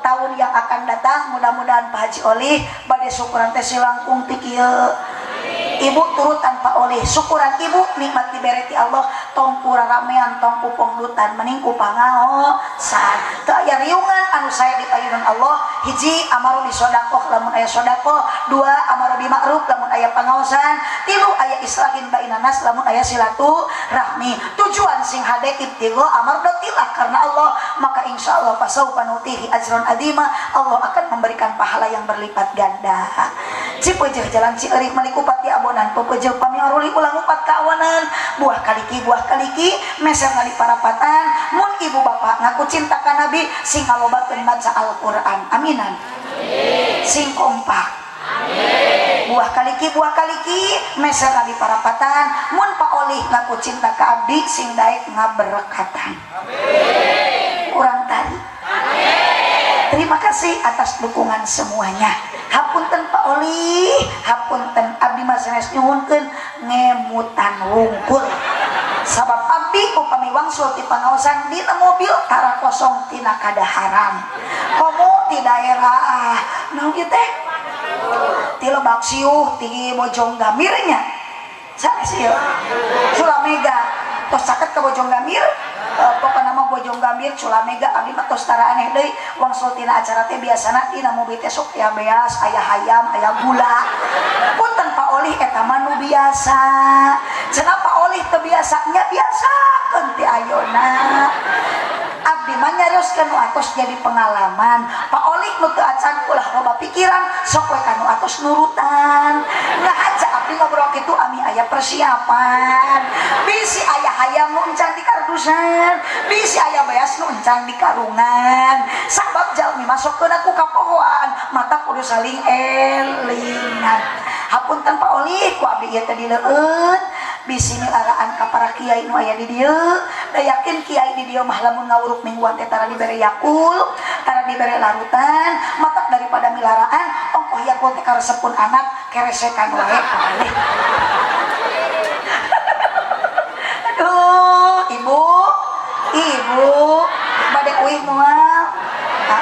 Tahun yang akan datang mudah-mudahan Pak Haji Olih bade syukuran teh silangkung ti kieu. Ibu turutan Pak Olih, syukuran ibu nikmat dibere ti Allah, tong ku ramean, tong ku pongdutan, mending ku pangaosan. Teu aya riungan anu sae di payunan Allah. Hiji, amaru bi sodakoh lamun aya sodakoh, dua, amaru bi ma'ruf lamun aya pangaosan, tilu, aya islahin bainanas lamun aya silaturahmi. Tujuan sing hade ibtigha amardatillah karena Allah, maka insya Allah fasaufa nutihi ajron adima, Allah akan memberikan pahala yang berlipat ganda. Cipeujeuh jalan Cieurik meuli kupat di abonan, pepeujeuh pamiaruli ulang upat kawanan, buah kaliki buah kaliki meser di parapatan. Mun ibu bapak ngaku cinta ka Nabi, sing ngalobakeun maca Al-Qur'an, aminan, sing kompak. Buah kaliki buah kaliki meser di parapatan. Mun Pak Olih ngaku cinta ka abdi, sing daek ngaberkatan kurang tadi. Terima kasih atas dukungan semuanya. Hapunten Pak Oli, hapunten abdi mah sanes nyuhunkeun, ngemutan wungkul. Sabab abdi upami wangsul ti pangaosan dina mobil tara kosong tina kadaharan. Komo di daerah naon ieu teh? Ti Lebak Siuh, ti Bojong Gamirnya. Sanes ieu? Culamega. Tos caket ka Bojong Gamir? Pokokna mah Bojong Gambir, Culamega, abdi mah tos tara aneh deui wangsul tina acara teh biasana dina mobil teh sok aya beas, aya hayam, aya gula. Punten Pak Olih, eta mah nu biasa. Cenah Pak Olih teu biasa, nya biasakeun ti ayeuna. Abdi mah nyarioskeun nu atos jadi pengalaman. Pak Olih nu teu acan ulah loba pikiran, sok we ka nu atos nurutan. Ngahaja abdi ngobrol kitu ami aya persiapan. Bisi aya hayam nu encan di kardusan, bisi aya beas nu encan di karungan. Sabab jalmi masuk keuna ku kapohoan, mata kudu saling elingan. Hapunten Pak Olih, ku abdi ieu teh dileueut, bisi milaraan ka para kiai nu aya di dieu. Da yakin kiai di dieu mah lamun ngawuruk mingguan teh tara dibere Yakult, tara dibere larutan, matak daripada milaraan ongkoh Yakult teh karesepun anak keresekan wae Pak Olih. Aduh, ibu, ibu, bade uih moal.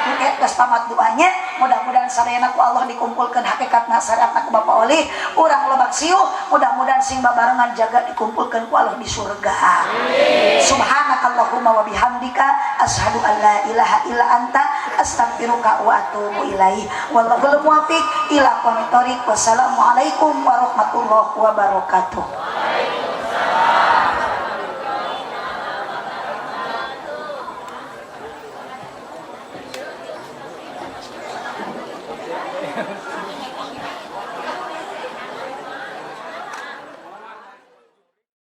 Engke geus tamat doanya, mudah-mudahan sadayana ku Allah dikumpulkeun hakikatna syariatna ku Bapak Olih. Urang Lebak Siuh, mudah-mudahan sing babarengan jaga dikumpulkeun ku Allah di surga. Subhanakallahumma wa bihamdika asyhadu an la ilaha illa anta astaghfiruka wa atubu ilaih. Wallahul muwaffiq ila aqwamit thoriq. Wassalamualaikum warahmatullahi wabarakatuh.